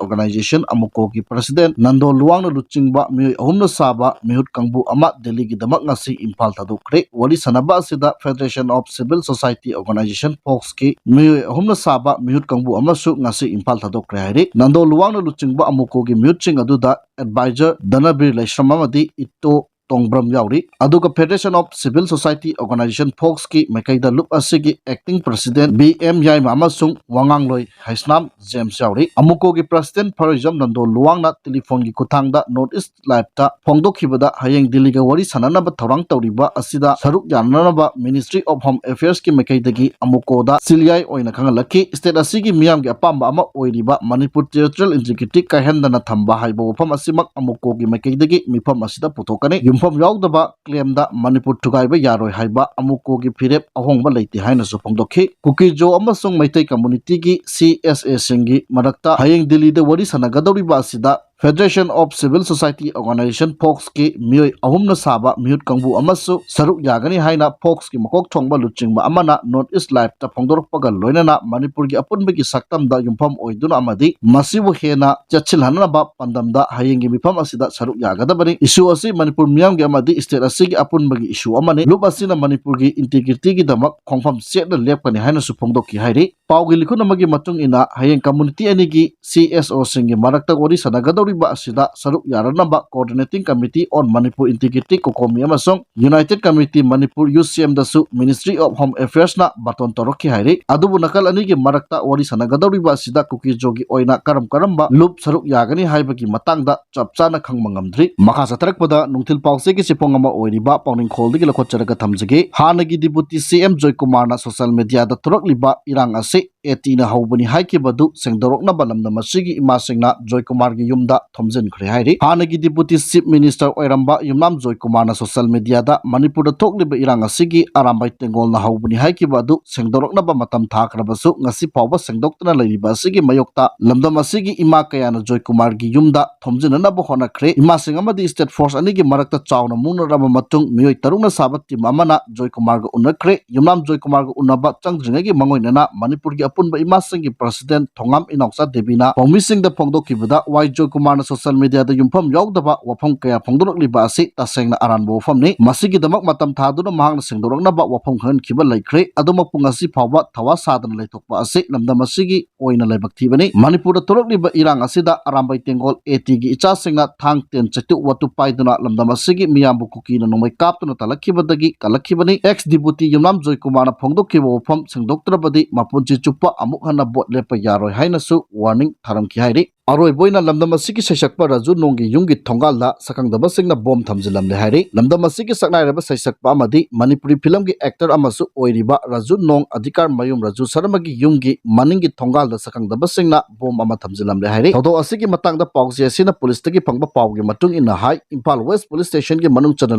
Organization ꯑꯃꯨꯀꯣꯒꯤ president Nando ꯂꯨꯋꯥꯡꯅ ꯂꯨꯆꯤꯡꯕ ꯃꯤꯑꯣꯏ ꯑꯍꯨꯝꯅ ꯁꯥꯕ ꯃꯤꯍꯨꯠ ꯀꯥꯡꯕꯨ ꯑꯃ ꯗꯤꯜꯂꯤꯒꯤꯗꯃꯛ ꯉꯁꯤ ꯏꯝꯐꯥꯜ ꯊꯥꯗꯣꯛꯈ꯭ꯔꯦ꯫ ꯋꯥꯔꯤ ꯁꯥꯟꯅꯕ ꯑꯁꯤꯗ Federation of Civil Society Organization ꯐꯣꯛꯁꯀꯤ ꯃꯤꯑꯣꯏ ꯑꯍꯨꯝꯅ ꯁꯥꯕ ꯃꯤꯍꯨꯠ ꯀꯥꯡꯕꯨ ꯑꯃꯁꯨ ꯉꯁꯤ ꯏꯝꯐꯥꯜ ꯊꯥꯗꯣꯛꯈ꯭ꯔꯦ ꯍꯥꯏꯔꯤ꯫ ꯅꯟꯗꯣ ꯂꯨꯋꯥꯡꯅ ꯂꯨꯆꯤꯡꯕ ꯑꯃꯨꯀꯣꯒꯤ ꯃꯤꯍꯨꯠꯁꯤꯡ ꯑꯗꯨꯗ advisor ꯙꯅꯕꯤꯔ ꯂꯩꯁ꯭ꯔꯝ ꯑꯃꯗꯤ ꯏꯇꯣ ꯇꯣꯡꯕ꯭ꯔꯝ ꯌꯥꯎꯔꯤ꯫ ꯑꯗꯨꯒ Federation of Civil Society Organization, ꯐꯣꯛꯁꯀꯤ ꯃꯥꯏꯀꯩꯗ ꯂꯨꯞ ꯑꯁꯤꯒꯤ acting president ꯕꯤ ꯑꯦꯝ ꯌꯥꯏꯃ ꯑꯃꯁꯨꯡ ꯋꯥꯉꯥꯡꯂꯣꯏ ꯍꯩꯁꯅꯥꯝ ꯖꯦꯝꯁ ꯌꯥꯎꯔꯤ꯫ ꯑꯃꯨꯀꯣꯒꯤ president ꯐꯔꯣꯏꯖꯝ ꯅꯟꯗꯣ ꯂꯨꯋꯥꯡꯅ telephone ꯒꯤ ꯈꯨꯠꯊꯥꯡꯗ North East Live ꯇ ꯐꯣꯡꯗꯣꯛꯈꯤꯕꯗ, ꯍꯌꯦꯡ ꯗꯤꯜꯂꯤꯒ ꯋꯥꯔꯤ ꯁꯥꯟꯅꯅꯕ ꯊꯧꯔꯥꯡ ꯇꯧꯔꯤꯕ ꯑꯁꯤꯗ ꯁꯔꯨꯛ ꯌꯥꯅꯅꯕ Ministry of Home Affairs ꯀꯤ ꯃꯥꯏꯀꯩꯗꯒꯤ ꯑꯃꯨꯀꯣꯗ ꯆꯤꯜꯌꯥꯏ ꯑꯣꯏꯅ ꯈꯪꯍꯜꯂꯛꯈꯤ꯫ State ꯑꯁꯤꯒꯤ ꯃꯤꯌꯥꯝꯒꯤ ꯑꯄꯥꯝꯕ ꯑꯃ ꯑꯣꯏꯔꯤꯕ ꯃꯅꯤꯄꯨꯔ territorial integrity ꯀꯥꯏꯍꯟꯗꯅ ꯊꯝꯕ ꯍꯥꯏꯕ ꯋꯥꯐꯝ ꯑꯁꯤꯃꯛ ꯑꯃꯨꯀꯣꯒꯤ ꯃꯥꯏꯀꯩꯗꯒꯤ ꯃꯤꯐꯝ ꯑꯁꯤꯗ ꯄꯨꯊꯣꯛꯀꯅꯤ꯫ ꯌꯨꯝꯐꯝ ꯌꯥꯎꯗꯕ claim ꯗ ꯃꯅꯤꯄꯨꯔ ꯊꯨꯒꯥꯏꯕ ꯌꯥꯔꯣꯏ ꯍꯥꯏꯕ ꯑꯃꯨꯀꯣꯒꯤ ꯐꯤꯔꯦꯞ ꯑꯍꯣꯡꯕ ꯂꯩꯇꯦ ꯍꯥꯏꯅꯁꯨ ꯐꯣꯡꯗꯣꯛꯈꯤ꯫ ꯀꯨꯀꯤꯖꯣ ꯑꯃꯁꯨꯡ ꯃꯩꯇꯩ community ꯒꯤ C S A ꯁꯤꯡꯒꯤ ꯃꯔꯛꯇ ꯍꯌꯦꯡ ꯗꯤꯜꯂꯤꯗ ꯋꯥꯔꯤ ꯁꯥꯟꯅꯒꯗꯧꯔꯤꯕ ꯑꯁꯤꯗ Federation of Civil Society Organization, ꯐꯣꯛꯁꯀꯤ ꯃꯤꯑꯣꯏ ꯑꯍꯨꯝꯅ ꯁꯥꯕ ꯃꯤꯍꯨꯠ ꯀꯥꯡꯕꯨ ꯑꯃꯁꯨ ꯁꯔꯨꯛ ꯌꯥꯒꯅꯤ ꯍꯥꯏꯅ ꯐꯣꯛꯁꯀꯤ ꯃꯀꯣꯛ ꯊꯣꯡꯕ ꯂꯨꯆꯤꯡꯕ ꯑꯃꯅ North East Live ꯇ ꯐꯣꯡꯗꯣꯔꯛꯄꯒ ꯂꯣꯏꯅꯅ ꯃꯅꯤꯄꯨꯔꯒꯤ ꯑꯄꯨꯟꯕꯒꯤ ꯁꯛꯇꯝꯗ ꯌꯨꯝꯐꯝ ꯑꯣꯏꯗꯨꯅ ꯑꯃꯗꯤ ꯃꯁꯤꯕꯨ ꯍꯦꯟꯅ ꯆꯦꯠꯁꯤꯜꯍꯟꯅꯕ ꯄꯥꯟꯗꯝꯗ ꯍꯌꯦꯡꯒꯤ ꯃꯤꯐꯝ ꯑꯁꯤꯗ ꯁꯔꯨꯛ ꯌꯥꯒꯗꯕꯅꯤ꯫ Issue ꯑꯁꯤ ꯃꯅꯤꯄꯨꯔ ꯃꯤꯌꯥꯝꯒꯤ ꯑꯃꯗꯤ state ꯑꯁꯤꯒꯤ ꯑꯄꯨꯟꯕꯒꯤ issue ꯑꯃꯅꯤ꯫ ꯂꯨꯞ ꯑꯁꯤꯅ ꯃꯅꯤꯄꯨꯔꯒꯤ integrity ꯒꯤꯗꯃꯛ ꯈꯣꯡꯐꯝ ꯆꯦꯠꯅ ꯂꯦꯞꯀꯅꯤ ꯍꯥꯏꯅꯁꯨ ꯐꯣꯡꯗꯣꯛꯈꯤ ꯍꯥꯏꯔꯤ꯫ ꯄꯥꯎꯒꯤ ꯂꯤꯈꯨꯠ ꯑꯃꯒꯤ ꯃꯇꯨꯡ ꯏꯟꯅ, ꯍꯌꯦꯡ community ꯑꯅꯤꯒꯤ C S O ꯁꯤꯡꯒꯤ ꯃꯔꯛꯇ ꯋꯥꯔꯤ ꯁꯥꯟꯅꯒꯗꯧꯔꯤꯕ ꯑꯁꯤꯗ ꯁꯔꯨꯛ ꯌꯥꯔꯅꯕ Coordinating Committee on Manipur Integrity, COCOMI, ꯑꯃꯁꯨꯡ United Committee Manipur, U C M ꯗꯁꯨ Ministry of Home Affairs ꯅ ꯕꯥꯇꯣꯟ ꯇꯧꯔꯛꯈꯤ ꯍꯥꯏꯔꯤ꯫ ꯑꯗꯨꯕꯨ ꯅꯥꯀꯜ ꯑꯅꯤꯒꯤ ꯃꯔꯛꯇ ꯋꯥꯔꯤ ꯁꯥꯟꯅꯒꯗꯧꯔꯤꯕ ꯑꯁꯤꯗ ꯀꯨꯀꯤꯖꯣꯒꯤ ꯑꯣꯏꯅ ꯀꯔꯝ ꯀꯔꯝꯕ ꯂꯨꯞ ꯁꯔꯨꯛ ꯌꯥꯒꯅꯤ ꯍꯥꯏꯕꯒꯤ ꯃꯇꯥꯡꯗ ꯆꯞ ꯆꯥꯅ ꯈꯪꯕ ꯉꯝꯗ꯭ꯔꯤ꯫ ꯃꯈꯥ ꯆꯠꯊꯔꯛꯄꯗ ꯅꯨꯡꯊꯤꯜ ꯄꯥꯎꯆꯦꯒꯤ ꯆꯦꯐꯣꯡ ꯑꯃ ꯑꯣꯏꯔꯤꯕ ꯄꯥꯎꯅꯤꯡꯈꯣꯜꯗꯒꯤ ꯂꯧꯈꯠꯆꯔꯒ ꯊꯝꯖꯒꯦ꯫ ꯍꯥꯟꯅꯒꯤ Deputy C M ꯖꯣꯏꯀꯨꯃꯥꯔꯅ social media ꯗ ꯊꯣꯔꯛꯂꯤꯕ ꯏꯔꯥꯡ ꯑꯁꯤ A T ꯅ ꯍꯧꯕꯅꯤ ꯍꯥꯏꯈꯤꯕ ꯑꯗꯨ ꯁꯦꯡꯗꯣꯔꯛꯅꯕ ꯂꯝꯗꯝ ꯑꯁꯤꯒꯤ ꯏꯃꯥꯁꯤꯡꯅ ꯖꯣꯏꯀꯨꯃꯥꯔꯒꯤ ꯌꯨꯝꯗ ꯊꯣꯝꯖꯤꯟꯈ꯭ꯔꯦ ꯍꯥꯏꯔꯤ꯫ ꯍꯥꯟꯅꯒꯤ Deputy Chief Minister ꯑꯣꯏꯔꯝꯕ ꯌꯨꯝꯅꯥꯝ ꯖꯣꯏꯀꯨꯃꯥꯔꯅ social media ꯗ ꯃꯅꯤꯄꯨꯔꯗ ꯊꯣꯛꯂꯤꯕ ꯏꯔꯥꯡ ꯑꯁꯤꯒꯤ ꯑꯔꯥꯝꯕꯥꯏ ꯇꯦꯡꯒꯣꯜꯅ ꯍꯧꯕꯅꯤ ꯍꯥꯏꯈꯤꯕ ꯑꯗꯨ ꯁꯦꯡꯗꯣꯔꯛꯅꯕ ꯃꯇꯝ ꯊꯥꯈ꯭ꯔꯕꯁꯨ, ꯉꯁꯤ ꯐꯥꯎꯕ ꯁꯦꯡꯗꯣꯛꯇꯅ ꯂꯩꯔꯤꯕ ꯑꯁꯤꯒꯤ ꯃꯥꯌꯣꯛꯇ ꯂꯝꯗꯝ ꯑꯁꯤꯒꯤ ꯏꯃꯥ ꯀꯌꯥꯅ ꯖꯣꯏꯀꯨꯃꯥꯔꯒꯤ ꯌꯨꯝꯗ ꯊꯣꯝꯖꯤꯟꯅꯅꯕ ꯍꯣꯠꯅꯈ꯭ꯔꯦ꯫ ꯏꯃꯥꯁꯤꯡ ꯑꯃꯗꯤ state force ꯑꯅꯤꯒꯤ ꯃꯔꯛꯇ ꯆꯥꯎꯅ ꯃꯨꯛꯅꯔꯕ ꯃꯇꯨꯡ, ꯃꯤꯑꯣꯏ ꯇꯔꯨꯛꯅ ꯁꯥꯕ team ꯑꯃꯅ ꯖꯣꯏꯀꯨꯃꯥꯔꯒ ꯎꯅꯈ꯭ꯔꯦ꯫ ꯌꯨꯝꯅꯥꯝ ꯖꯣꯏꯀꯨꯃꯥꯔꯒ ꯎꯅꯕ ꯆꯪꯗ꯭ꯔꯤꯉꯩꯒꯤ ꯃꯥꯡꯑꯣꯏꯅꯅ ꯃꯅꯤꯄꯨꯔꯒꯤ ꯑꯄꯨꯟꯕ ꯏꯃꯥꯁꯤꯡꯒꯤ president ꯊꯣꯉꯥꯝ ꯏꯅꯥꯎꯆꯥ ꯗꯦꯕꯤꯅ ꯄꯥꯎꯃꯤꯁꯤꯡꯗ ꯐꯣꯡꯗꯣꯛꯈꯤꯕꯗ, ꯋꯥꯏ ꯖꯣꯏꯀꯨꯃꯥꯔ ꯀꯨꯃꯥꯔꯅ ꯁꯣꯁꯤꯌꯦꯜ ꯃꯤꯗꯤꯌꯥꯗ ꯌꯨꯝꯐꯝ ꯌꯥꯎꯗꯕ ꯋꯥꯐꯝ ꯀꯌꯥ ꯐꯣꯡꯗꯣꯔꯛꯂꯤꯕ ꯑꯁꯤ ꯇꯁꯦꯡꯅ ꯑꯔꯥꯟꯕ ꯋꯥꯐꯝꯅꯤ꯫ ꯃꯁꯤꯒꯤꯗꯃꯛ ꯃꯇꯝ ꯊꯥꯗꯨꯅ ꯃꯍꯥꯛꯅ ꯁꯦꯡꯗꯣꯔꯛꯅꯕ ꯋꯥꯐꯝ ꯈꯪꯍꯟꯈꯤꯕ ꯂꯩꯈ꯭ꯔꯦ꯫ ꯑꯗꯨꯃꯛꯄꯨ ꯉꯁꯤ ꯐꯥꯎꯕ ꯊꯋꯥ ꯁꯥꯗꯅ ꯂꯩꯊꯣꯛꯄ ꯑꯁꯤ ꯂꯝꯗꯝ ꯑꯁꯤꯒꯤ ꯑꯣꯏꯅ ꯂꯥꯏꯕꯛ ꯊꯤꯕꯅꯤ꯫ ꯃꯅꯤꯄꯨꯔꯗ ꯊꯣꯛꯂꯛꯂꯤꯕ ꯏꯔꯥꯡ ꯑꯁꯤꯗ ꯑꯔꯥꯝꯕꯥꯏ ꯇꯦꯡꯒꯣꯜ ꯑꯦ ꯇꯤꯒꯤ ꯏꯆꯥꯁꯤꯡꯅ ꯊꯥꯡ, ꯇꯦꯟ, ꯆꯩꯇꯨꯞ, ꯋꯥꯇꯨꯞ ꯄꯥꯏꯗꯨꯅ ꯂꯝꯗꯝ ꯑꯁꯤꯒꯤ ꯃꯤꯌꯥꯝꯕꯨ ꯀꯨꯀꯤꯅ ꯅꯣꯡꯃꯩ ꯀꯥꯞꯇꯨꯅ ꯇꯥꯜꯂꯛꯈꯤꯕꯗꯒꯤ ꯀꯜꯂꯛꯈꯤꯕꯅꯤ꯫ Ex deputy ꯌꯨꯝꯅꯥꯝ ꯖꯣꯏꯀꯨꯃꯥꯔꯅ ꯐꯣꯡꯗꯣꯛꯈꯤꯕ ꯋꯥꯐꯝ ꯁꯦꯡꯗꯣꯛꯇ꯭ꯔꯕꯗꯤ ꯃꯄꯨꯟꯁꯤ ꯆꯨꯞꯄ ꯑꯃꯨꯛ ꯍꯟꯅ ꯚꯣꯠ ꯂꯦꯞꯄ ꯌꯥꯔꯣꯏ ꯍꯥꯏꯅꯁꯨ warning ꯊꯥꯔꯝꯈꯤ ꯍꯥꯏꯔꯤ꯫ ꯑꯔꯣꯏꯕ ꯑꯣꯏꯅ ꯂꯝꯗꯝ ꯑꯁꯤꯒꯤ ꯁꯩꯁꯛꯄ ꯔꯥꯖꯨ ꯅꯣꯡꯒꯤ ꯌꯨꯝꯒꯤ ꯊꯣꯡꯒꯥꯜꯗ ꯁꯛꯈꯪꯗꯕꯁꯤꯡꯅ ꯕꯣꯝ ꯊꯝꯖꯤꯜꯂꯝꯂꯦ ꯍꯥꯏꯔꯤ꯫ ꯂꯝꯗꯝ ꯑꯁꯤꯒꯤ ꯁꯛꯅꯥꯏꯔꯕ ꯁꯩꯁꯛꯄ ꯑꯃꯗꯤ ꯃꯅꯤꯄꯨꯔꯤ ꯐꯤꯂꯝꯒꯤ actor ꯑꯃꯁꯨ ꯑꯣꯏꯔꯤꯕ ꯔꯥꯖꯨ ꯅꯣꯡ ꯑꯙꯤꯀꯥꯔ ꯃꯌꯨꯝ ꯔꯥꯖꯨ ꯁꯔꯃꯒꯤ ꯌꯨꯝꯒꯤ ꯃꯅꯤꯡꯒꯤ ꯊꯣꯡꯒꯥꯜꯗ ꯁꯛꯈꯪꯗꯕꯁꯤꯡꯅ ꯕꯣꯝ ꯑꯃ ꯊꯝꯖꯤꯜꯂꯝꯂꯦ ꯍꯥꯏꯔꯤ꯫ ꯊꯧꯗꯣꯛ ꯑꯁꯤꯒꯤ ꯃꯇꯥꯡꯗ ꯄꯥꯎꯆꯦ ꯑꯁꯤꯅ ꯄꯨꯂꯤꯁꯇꯒꯤ ꯐꯪꯕ ꯄꯥꯎꯒꯤ ꯃꯇꯨꯡ ꯏꯟꯅ ꯍꯥꯏ, ꯏꯝꯐꯥꯜ West Police Station ꯒꯤ ꯃꯅꯨꯡ ꯆꯟꯅ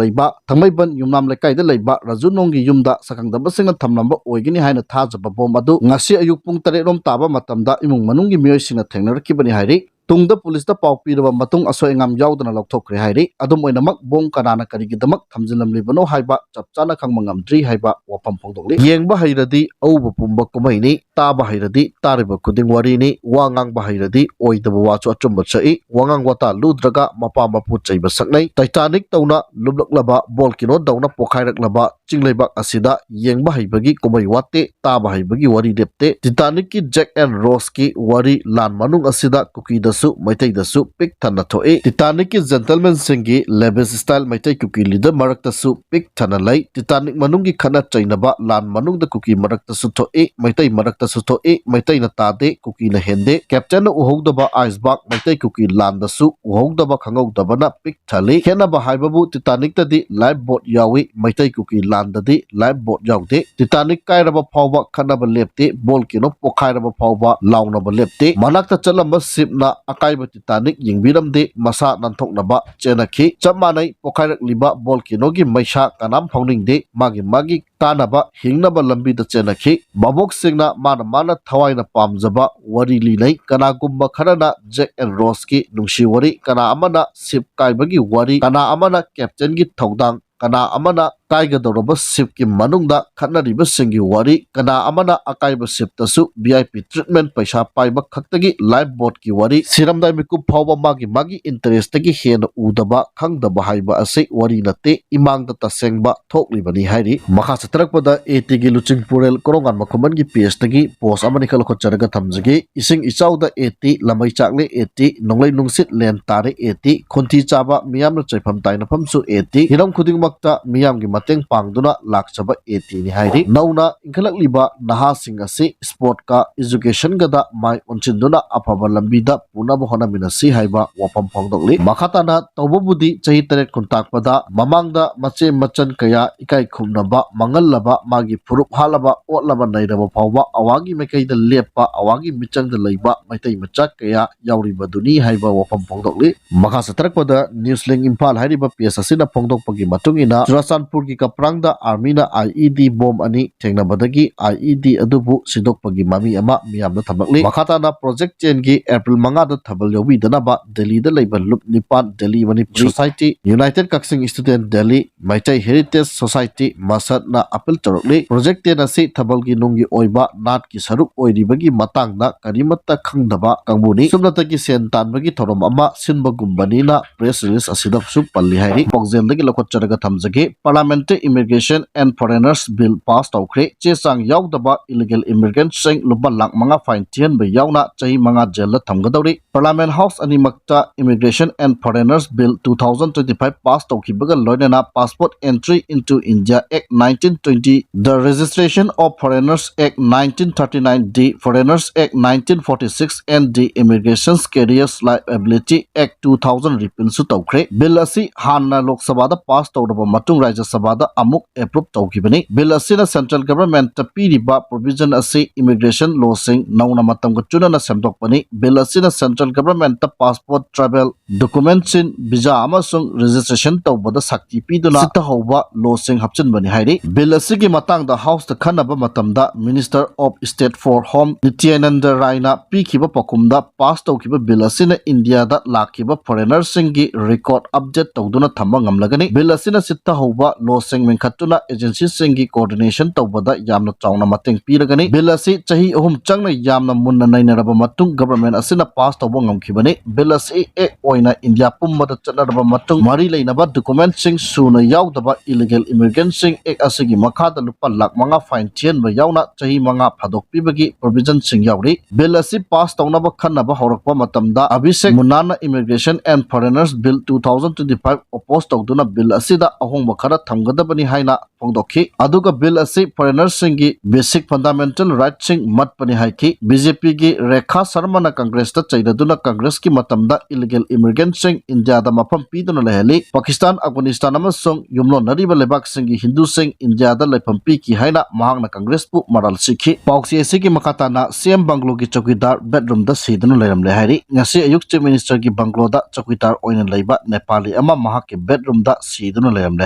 ꯂꯩꯕ ꯊꯥꯡꯃꯩꯕꯟ ꯌꯨꯝꯅꯥꯝ ꯂꯩꯀꯥꯏꯗ ꯂꯩꯕ ꯔꯥꯖꯨ ꯅꯣꯡꯒꯤ ꯌꯨꯝꯗ ꯁꯛꯈꯪꯗꯕꯁꯤꯡꯅ ꯊꯝꯂꯝꯕ ꯑꯣꯏꯒꯅꯤ ꯍꯥꯏꯅ ꯊꯥꯖꯕ ꯕꯣꯝ ꯑꯗꯨ ꯉꯁꯤ ꯑꯌꯨꯛ ꯄꯨꯡ ꯇꯔꯦꯠ ꯔꯣꯝ ꯇꯥꯕ ꯃꯇꯝꯗ ꯏꯃꯨꯡ ꯃꯅꯨꯡꯒꯤ ꯃꯤꯑꯣꯏꯁꯤꯡꯅ ꯊꯦꯡꯅꯔꯛꯈꯤꯕꯅꯤ ꯍꯥꯏꯔꯤ꯫ ꯇꯨꯡꯗ ꯄꯨꯂꯤꯁꯇ ꯄꯥꯎ ꯄꯤꯔꯕ ꯃꯇꯨꯡ ꯑꯁꯣꯏ ꯑꯉꯥꯝ ꯌꯥꯎꯗꯅ ꯂꯧꯊꯣꯛꯈ꯭ꯔꯦ ꯍꯥꯏꯔꯤ꯫ ꯑꯗꯨꯝ ꯑꯣꯏꯅꯃꯛ ꯕꯣꯝ ꯀꯅꯥꯅ ꯀꯔꯤꯒꯤꯗꯃꯛ ꯊꯝꯖꯤꯜꯂꯝꯂꯤꯕꯅꯣ ꯍꯥꯏꯕ ꯆꯞ ꯆꯥꯅ ꯈꯪꯕ ꯉꯝꯗ꯭ꯔꯤ ꯍꯥꯏꯕ ꯋꯥꯐꯝ ꯐꯣꯡꯗꯣꯛꯂꯤ꯫ ꯌꯦꯡꯕ ꯍꯩꯔꯗꯤ ꯑꯎꯕ ꯄꯨꯝꯕ ꯀꯨꯝꯍꯩꯅꯤ, ꯇꯥꯕ ꯍꯩꯔꯗꯤ ꯇꯥꯔꯤꯕ ꯈꯨꯗꯤꯡ ꯋꯥꯔꯤꯅꯤ, ꯋꯥ ꯉꯥꯡꯕ ꯍꯩꯔꯗꯤ ꯑꯣꯏꯗꯕ ꯋꯥꯁꯨ ꯑꯆꯨꯝꯕ ꯁꯛꯏ, ꯋꯥꯉꯥꯡ ꯋꯥꯇꯥ ꯂꯨꯗ꯭ꯔꯒ ꯃꯄꯥ ꯃꯄꯨ ꯆꯩꯕ ꯁꯛꯅꯩ, Titanic ꯇꯧꯅ ꯂꯨꯞꯂꯛꯂꯕ volcano ꯗꯧꯅ ꯄꯣꯈꯥꯏꯔꯛꯂꯕ ꯆꯤꯡꯂꯩꯕꯥꯛ ꯑꯁꯤꯗ ꯌꯦꯡꯕ ꯍꯩꯕꯒꯤ ꯀꯨꯝꯍꯩ ꯋꯥꯠꯇꯦ, ꯇꯥꯕ ꯍꯩꯕꯒꯤ ꯋꯥꯔꯤ ꯂꯦꯞꯇꯦ꯫ Titanic ꯀꯤ Jack and Rose ꯀꯤ ꯋꯥꯔꯤ ꯂꯥꯟ ꯃꯅꯨꯡ ꯑꯁꯤꯗ ꯀꯨꯀꯤꯗꯁꯨ ꯃꯩꯇꯩꯗꯁꯨ ꯄꯤꯛ ꯊꯟꯅ ꯊꯣꯛꯏ꯫ Titanic ꯀꯤ gentleman ꯁꯤꯡꯒꯤ lavish style ꯃꯩꯇꯩ ꯀꯨꯀꯤ leader ꯃꯔꯛꯇꯁꯨ ꯄꯤꯛ ꯊꯟꯅ ꯂꯩ꯫ Titanic ꯃꯅꯨꯡꯒꯤ ꯈꯠꯅ ꯆꯩꯅꯕ ꯂꯥꯟ ꯃꯅꯨꯡꯗ ꯀꯨꯀꯤ ꯃꯔꯛꯇꯁꯨ ꯊꯣꯛꯏ, ꯃꯩꯇꯩ ꯃꯔꯛꯇꯁꯨ ꯊꯣꯛꯏ, ꯃꯩꯇꯩꯅ ꯇꯥꯗꯦ, ꯀꯨꯀꯤꯅ ꯍꯦꯟꯗꯦ꯫ Captain ꯅ ꯎꯍꯧꯗꯕ iceberg ꯃꯩꯇꯩ ꯀꯨꯀꯤ ꯂꯥꯟꯗꯁꯨ ꯎꯍꯧꯗꯕ ꯈꯪꯍꯧꯗꯕꯅ ꯄꯤꯛ ꯊꯜꯂꯤ꯫ ꯈꯦꯠꯅꯕ ꯍꯥꯏꯕꯕꯨ Titanic ꯇꯗꯤ life boat ꯌꯥꯎꯏ, ꯃꯩꯇꯩ ꯀꯨꯀꯤ ꯂꯥꯟꯗꯗꯤ life boat ꯌꯥꯎꯗꯦ꯫ Titanic ꯀꯥꯏꯔꯕ ꯐꯥꯎꯕ ꯈꯠꯅꯕ ꯂꯦꯞꯇꯦ, volcano ꯄꯣꯈꯥꯏꯔꯕ ꯐꯥꯎꯕ ꯂꯥꯎꯅꯕ ꯂꯦꯞꯇꯦ꯫ ꯃꯅꯥꯛꯇ ꯆꯠꯂꯝꯕ ship ꯅ ꯑꯀꯥꯏꯕ Titanic ꯌꯦꯡꯕꯤꯔꯝꯗꯦ, ꯃꯁꯥ ꯅꯥꯟꯊꯣꯛꯅꯕ ꯆꯦꯟꯅꯈꯤ꯫ ꯆꯞ ꯃꯥꯟꯅꯩ, ꯄꯣꯈꯥꯏꯔꯛꯂꯤꯕ volcano ꯒꯤ ꯃꯩꯁꯥ ꯀꯅꯥꯝ ꯐꯥꯎꯅꯤꯡꯗꯦ, ꯃꯥꯒꯤ ꯃꯥꯒꯤ ꯀꯥꯅꯕ ꯍꯤꯡꯅꯕ ꯂꯝꯕꯤꯗ ꯆꯦꯟꯅꯈꯤ꯫ ꯚꯥꯕꯣꯛꯁꯤꯡꯅ ꯃꯥꯅ ꯃꯥꯅ ꯊꯋꯥꯏꯅ ꯄꯥꯝꯖꯕ ꯋꯥꯔꯤ ꯂꯤꯅꯩ꯫ ꯀꯅꯥꯒꯨꯝꯕ ꯈꯔꯅ Jack and Rose ꯀꯤ ꯅꯨꯡꯁꯤ ꯋꯥꯔꯤ, ꯀꯅꯥ ꯑꯃꯅ ship ꯀꯥꯏꯕꯒꯤ ꯋꯥꯔꯤ, ꯀꯅꯥ ꯑꯃꯅ captain ꯒꯤ ꯊꯧꯗꯥꯡ ꯀꯅꯥ ꯑꯃꯅ ꯀꯥꯏꯒꯗꯧꯔꯕ ꯁꯤꯞꯀꯤ ꯃꯅꯨꯡꯗ ꯈꯠꯅꯔꯤꯕꯁꯤꯡꯒꯤ ꯋꯥꯔꯤ, ꯀꯅꯥ ꯑꯃꯅ ꯑꯀꯥꯏꯕ ꯁꯤꯞꯇꯁꯨ V I P treatment, ꯄꯩꯁꯥ ꯄꯥꯏꯕ ꯈꯛꯇꯒꯤ ꯂꯥꯏꯐ ꯕꯣꯠꯀꯤ ꯋꯥꯔꯤ, ꯁꯤꯔꯝꯗꯥꯏ ꯃꯤꯀꯨꯞ ꯐꯥꯎꯕ ꯃꯥꯒꯤ ꯃꯥꯒꯤ interestꯇꯒꯤ ꯍꯦꯟꯅ ꯎꯗꯕ, ꯈꯪꯗꯕ ꯍꯥꯏꯕ ꯑꯁꯤ ꯋꯥꯔꯤ ꯅꯠꯇꯦ, ꯏꯃꯥꯡꯗ ꯇꯁꯦꯡꯕ ꯊꯣꯛꯂꯤꯕꯅꯤ ꯍꯥꯏꯔꯤ꯫ ꯃꯈꯥ ꯆꯠꯊꯔꯛꯄꯗ ATꯒꯤ ꯂꯨꯆꯤꯡꯄꯨꯔꯦꯜ ꯀꯣꯔꯣꯉꯥꯟ ꯃꯈꯨꯃꯟꯒꯤ pageꯇꯒꯤ post ꯑꯃꯅꯤꯈꯛ ꯂꯧꯈꯠꯆꯔꯒ ꯊꯝꯖꯒꯦ꯫ ꯏꯁꯤꯡ ꯏꯆꯥꯎꯗ AT, ꯂꯃꯩ ꯆꯥꯛꯂꯦ AT, ꯅꯣꯡꯂꯩ ꯅꯨꯡꯁꯤꯠ ꯂꯦꯟ ꯇꯥꯔꯦ AT, ꯈꯣꯟꯊꯤ ꯆꯥꯕ ꯃꯤꯌꯥꯝꯅ ꯆꯩꯐꯝ ꯇꯥꯏꯅꯐꯝꯁꯨ AT, ꯍꯤꯔꯝ ꯈꯨꯗꯤꯡꯃꯛꯇ ꯃꯤꯌꯥꯝꯒꯤ ꯃꯇꯦꯡ ꯄꯥꯡꯗꯨꯅ ꯂꯥꯛꯆꯕ ATꯅꯤ ꯍꯥꯏꯔꯤ꯫ ꯅꯧꯅ ꯏꯟꯈꯠꯂꯛꯂꯤꯕ ꯅꯍꯥꯁꯤꯡ ꯑꯁꯤ sportꯀ educationꯒꯗ ꯃꯥꯏ ꯑꯣꯟꯁꯤꯟꯗꯨꯅ ꯑꯐꯕ ꯂꯝꯕꯤꯗ ꯄꯨꯅꯕ ꯍꯣꯠꯅꯃꯤꯟꯅꯁꯤ ꯍꯥꯏꯕ ꯋꯥꯐꯝ ꯐꯣꯡꯗꯣꯛꯂꯤ꯫ ꯃꯈꯥ ꯇꯥꯅ ꯇꯧꯕꯕꯨꯗꯤ ꯆꯍꯤ ꯇꯔꯦꯠ ꯈꯨꯟꯇꯥꯛꯄꯗ ꯃꯃꯥꯡꯗ ꯃꯆꯦ ꯃꯆꯟ ꯀꯌꯥ ꯏꯀꯥꯏ ꯈꯨꯝꯅꯕ ꯃꯥꯡꯍꯜꯂꯕ, ꯃꯥꯒꯤ ꯐꯨꯔꯨꯞ ꯍꯥꯠꯂꯕ, ꯑꯣꯠꯂꯕ ꯅꯩꯔꯕ ꯐꯥꯎꯕ ꯑꯋꯥꯒꯤ ꯃꯥꯏꯀꯩꯗ ꯂꯦꯞꯄ, ꯑꯋꯥꯒꯤ ꯃꯤꯆꯪꯗ ꯂꯩꯕ ꯃꯩꯇꯩ ꯃꯆꯥ ꯀꯌꯥ ꯌꯥꯎꯔꯤꯕꯗꯨꯅꯤ ꯍꯥꯏꯕ ꯋꯥꯐꯝ ꯐꯣꯡꯗꯣꯛꯂꯤ꯫ ꯃꯈꯥ ꯆꯠꯊꯔꯛꯄꯗ Newslink ꯏꯝꯐꯥꯜ ꯍꯥꯏꯔꯤꯕ page ꯑꯁꯤꯅ ꯐꯣꯡꯗꯣꯛꯄꯒꯤ ꯃꯇꯨꯡ ꯏꯟꯅ, ꯆꯨꯔꯥꯆꯥꯟꯄꯨꯔꯒꯤ ꯀꯄ꯭ꯔꯥꯡꯗ armyꯅ IED bomb ꯑꯅꯤ ꯊꯦꯡꯅꯕꯗꯒꯤ IED ꯑꯗꯨꯕꯨ ꯁꯤꯗꯣꯛꯄꯒꯤ ꯃꯃꯤ ꯑꯃ ꯃꯤꯌꯥꯝꯗ ꯊꯝꯂꯛꯂꯤ꯫ ꯃꯈꯥ ꯇꯥꯅ Project tenꯒꯤ April ꯃꯉꯥꯗ ꯊꯥꯕꯜ ꯌꯥꯎꯕꯤꯗꯅꯕ ꯗꯦꯜꯂꯤꯗ ꯂꯩꯕ ꯂꯨꯞ ꯅꯤꯄꯥꯟ, Delhi Manipuri Society, United Kakching Student Delhi, Meitei Heritage Society, ꯃꯁꯠꯅ appeal ꯇꯧꯔꯛꯂꯤ꯫ Project ten ꯑꯁꯤ ꯊꯥꯕꯜꯒꯤ ꯅꯨꯡꯒꯤ ꯑꯣꯏꯕ ꯅꯥꯠꯀꯤ ꯁꯔꯨꯛ ꯑꯣꯏꯔꯤꯕꯒꯤ ꯃꯇꯥꯡꯗ ꯀꯔꯤꯃꯠꯇ ꯈꯪꯗꯕ ꯀꯥꯡꯕꯨꯅꯤ꯫ ꯁꯨꯞꯅꯇꯒꯤ ꯁꯦꯟ ꯇꯥꯟꯕꯒꯤ ꯊꯧꯔꯝ ꯑꯃ ꯁꯤꯟꯕꯒꯨꯝꯕꯅꯤꯅ press release ꯑꯁꯤꯗꯁꯨ ꯄꯜꯂꯤ ꯍꯥꯏꯔꯤ꯫ ꯄꯥꯎꯖꯦꯜꯗꯒꯤ ꯂꯧꯈꯠꯆꯔꯒ ꯊꯝꯖꯒꯦ꯫ Parliamentꯇ Immigration and Foreigners Bill pass ꯇꯧꯈ꯭ꯔꯦ꯫ ꯆꯦ ꯆꯥꯡ ꯌꯥꯎꯗꯕ illegal immigrantꯁꯤꯡ ꯂꯨꯄꯥ ꯂꯥꯈ ꯃꯉꯥ fine ꯊꯤꯍꯟꯕ ꯌꯥꯎꯅ ꯆꯍꯤ ꯃꯉꯥ ꯖꯦꯜꯗ ꯊꯝꯒꯗꯧꯔꯤ꯫ Parliament House ꯑꯅꯤꯃꯛꯇ Immigration and Foreigners Bill two thousand twenty-five pass ꯇꯧꯈꯤꯕꯒ ꯂꯣꯏꯅꯅ Passport Entry into India Act nineteen twenty, The Registration of Foreigners Act nineteen thirty-nine D, Foreigners Act nineteen forty-six and the Immigration Careers Liability Act two thousand repealꯁꯨ ꯇꯧꯈ꯭ꯔꯦ꯫ Bill ꯑꯁꯤ ꯍꯥꯟꯅ ꯂꯣꯛ ꯁꯚꯥꯗ pass ꯇꯧꯔꯕ ꯃꯇꯨꯡ ꯔꯥꯖ꯭ꯌ ꯁꯚꯥꯗ ꯑꯃꯨꯛ approve ꯇꯧꯈꯤꯕꯅꯤ꯫ Bill ꯑꯁꯤꯅ central governmentꯇ ꯄꯤꯔꯤꯕ provision ꯑꯁꯤ immigration lawꯁꯤꯡ ꯅꯧꯅ ꯃꯇꯝꯒ ꯆꯨꯅꯅ ꯁꯦꯝꯗꯣꯛꯄꯅꯤ꯫ Bill ꯑꯁꯤꯅ central governmentꯇ passport, travel documentsꯤꯡ, visa ꯑꯃꯁꯨꯡ registration ꯇꯧꯕꯗ ꯁꯛꯇꯤ ꯄꯤꯗꯨꯅ ꯆꯤꯠꯊꯍꯧꯕ lawꯁꯤꯡ ꯍꯥꯞꯆꯤꯟꯕꯅꯤ ꯍꯥꯏꯔꯤ꯫ Bill ꯑꯁꯤꯒꯤ ꯃꯇꯥꯡꯗ Houseꯇ ꯈꯟꯅꯕ ꯃꯇꯝꯗ Minister of State for Home ꯅꯤꯇ꯭ꯌꯥꯅꯟꯗ ꯔꯥꯏꯅ ꯄꯤꯈꯤꯕ ꯄꯥꯎꯈꯨꯝꯗ, pass ꯇꯧꯈꯤꯕ bill ꯑꯁꯤꯅ ꯏꯟꯗꯤꯌꯥꯗ ꯂꯥꯛꯈꯤꯕ foreignerꯁꯤꯡꯒꯤ record update ꯇꯧꯗꯨꯅ ꯊꯝꯕ ꯉꯝꯂꯒꯅꯤ꯫ Bill ꯑꯁꯤꯅ ꯆꯤꯠꯊꯍꯧꯕ ꯂꯣꯁꯤꯡ ꯃꯦꯟꯈꯠꯇꯨꯅ agencyꯁꯤꯡꯒꯤ coordination ꯇꯧꯕꯗ ꯌꯥꯝꯅ ꯆꯥꯎꯅ ꯃꯇꯦꯡ ꯄꯤꯔꯒꯅꯤ꯫ Bill ꯑꯁꯤ ꯆꯍꯤ ꯑꯍꯨꯝ ꯆꯪꯅ ꯌꯥꯝꯅ ꯃꯨꯟꯅ ꯅꯩꯅꯔꯕ ꯃꯇꯨꯡ government ꯑꯁꯤꯅ pass ꯇꯧꯕ ꯉꯝꯈꯤꯕꯅꯤ꯫ Bill ꯑꯁꯤ act ꯑꯣꯏꯅ ꯏꯟꯗꯤꯌꯥ ꯄꯨꯝꯕꯗ ꯆꯠꯅꯔꯕ ꯃꯇꯨꯡ ꯃꯔꯤ ꯂꯩꯅꯕ documentꯁꯤꯡ ꯁꯨꯅ ꯌꯥꯎꯗꯕ illegal immigrantꯁꯤꯡ act ꯑꯁꯤꯒꯤ ꯃꯈꯥꯗ ꯂꯨꯄꯥ ꯂꯥꯈ ꯃꯉꯥ fine ꯊꯤꯍꯟꯕ ꯌꯥꯎꯅ ꯆꯍꯤ ꯃꯉꯥ ꯐꯥꯗꯣꯛꯄꯤꯕꯒꯤ provisionꯁꯤꯡ ꯌꯥꯎꯔꯤ꯫ Bill ꯑꯁꯤ pass ꯇꯧꯅꯕ ꯈꯟꯅꯕ ꯍꯧꯔꯛꯄ ꯃꯇꯝꯗ Abhishek ꯃꯨꯅꯥꯅ Immigration and Foreigners Bill two thousand twenty-five oppose ꯇꯧꯗꯨꯅ bill ꯑꯁꯤꯗ ꯑꯍꯣꯡꯕ ꯈꯔ ꯊꯝꯒꯗꯕꯅꯤ ꯍꯥꯏꯅ ꯐꯣꯡꯗꯣꯛꯈꯤ꯫ ꯑꯗꯨꯒ bill ꯑꯁꯤ foreignerꯁꯤꯡꯒꯤ basic fundamental rightꯁꯤꯡ ꯃꯠꯄꯅꯤ ꯍꯥꯏꯈꯤ꯫ BJPꯒꯤ ꯔꯦꯈꯥ ꯁꯔꯃꯅ Congressꯇ ꯆꯩꯔꯗꯨꯅ Congressꯀꯤ ꯃꯇꯝꯗ illegal immigrantꯁꯤꯡ ꯏꯟꯗꯤꯌꯥꯗ ꯃꯐꯝ ꯄꯤꯗꯨꯅ ꯂꯩꯍꯜꯂꯤ꯫ ꯄꯥꯀꯤꯁꯇꯥꯟ, ꯑꯐꯒꯥꯅꯤꯁꯇꯥꯟ ꯑꯃꯁꯨꯡ ꯌꯨꯝꯂꯣꯟꯅꯔꯤꯕ ꯂꯩꯕꯥꯛꯁꯤꯡꯒꯤ ꯍꯤꯟꯗꯨꯁꯤꯡ ꯏꯟꯗꯤꯌꯥꯗ ꯂꯩꯐꯝ ꯄꯤꯈꯤ ꯍꯥꯏꯅ ꯃꯍꯥꯛꯅ Congressꯄꯨ ꯃꯔꯥꯜ ꯁꯤꯈꯤ꯫ ꯄꯥꯎꯆꯦ ꯑꯁꯤꯒꯤ ꯃꯈꯥ ꯇꯥꯅ CM bungalow ꯒꯤ ꯆꯧꯀꯤꯗꯥꯔ bedroomꯗ ꯁꯤꯗꯨꯅ ꯂꯩꯔꯝꯂꯦ ꯍꯥꯏꯔꯤ꯫ ꯉꯁꯤ ꯑꯌꯨꯛ Chief Ministerꯒꯤ bungalowꯗ ꯆꯧꯀꯤꯗꯥꯔ ꯑꯣꯏꯅ ꯂꯩꯕ ꯅꯦꯄꯥꯂꯤ ꯑꯃ ꯃꯍꯥꯛꯀꯤ bedroomꯗ ꯁꯤꯗꯨꯅ ꯂꯩꯔꯝꯂꯦ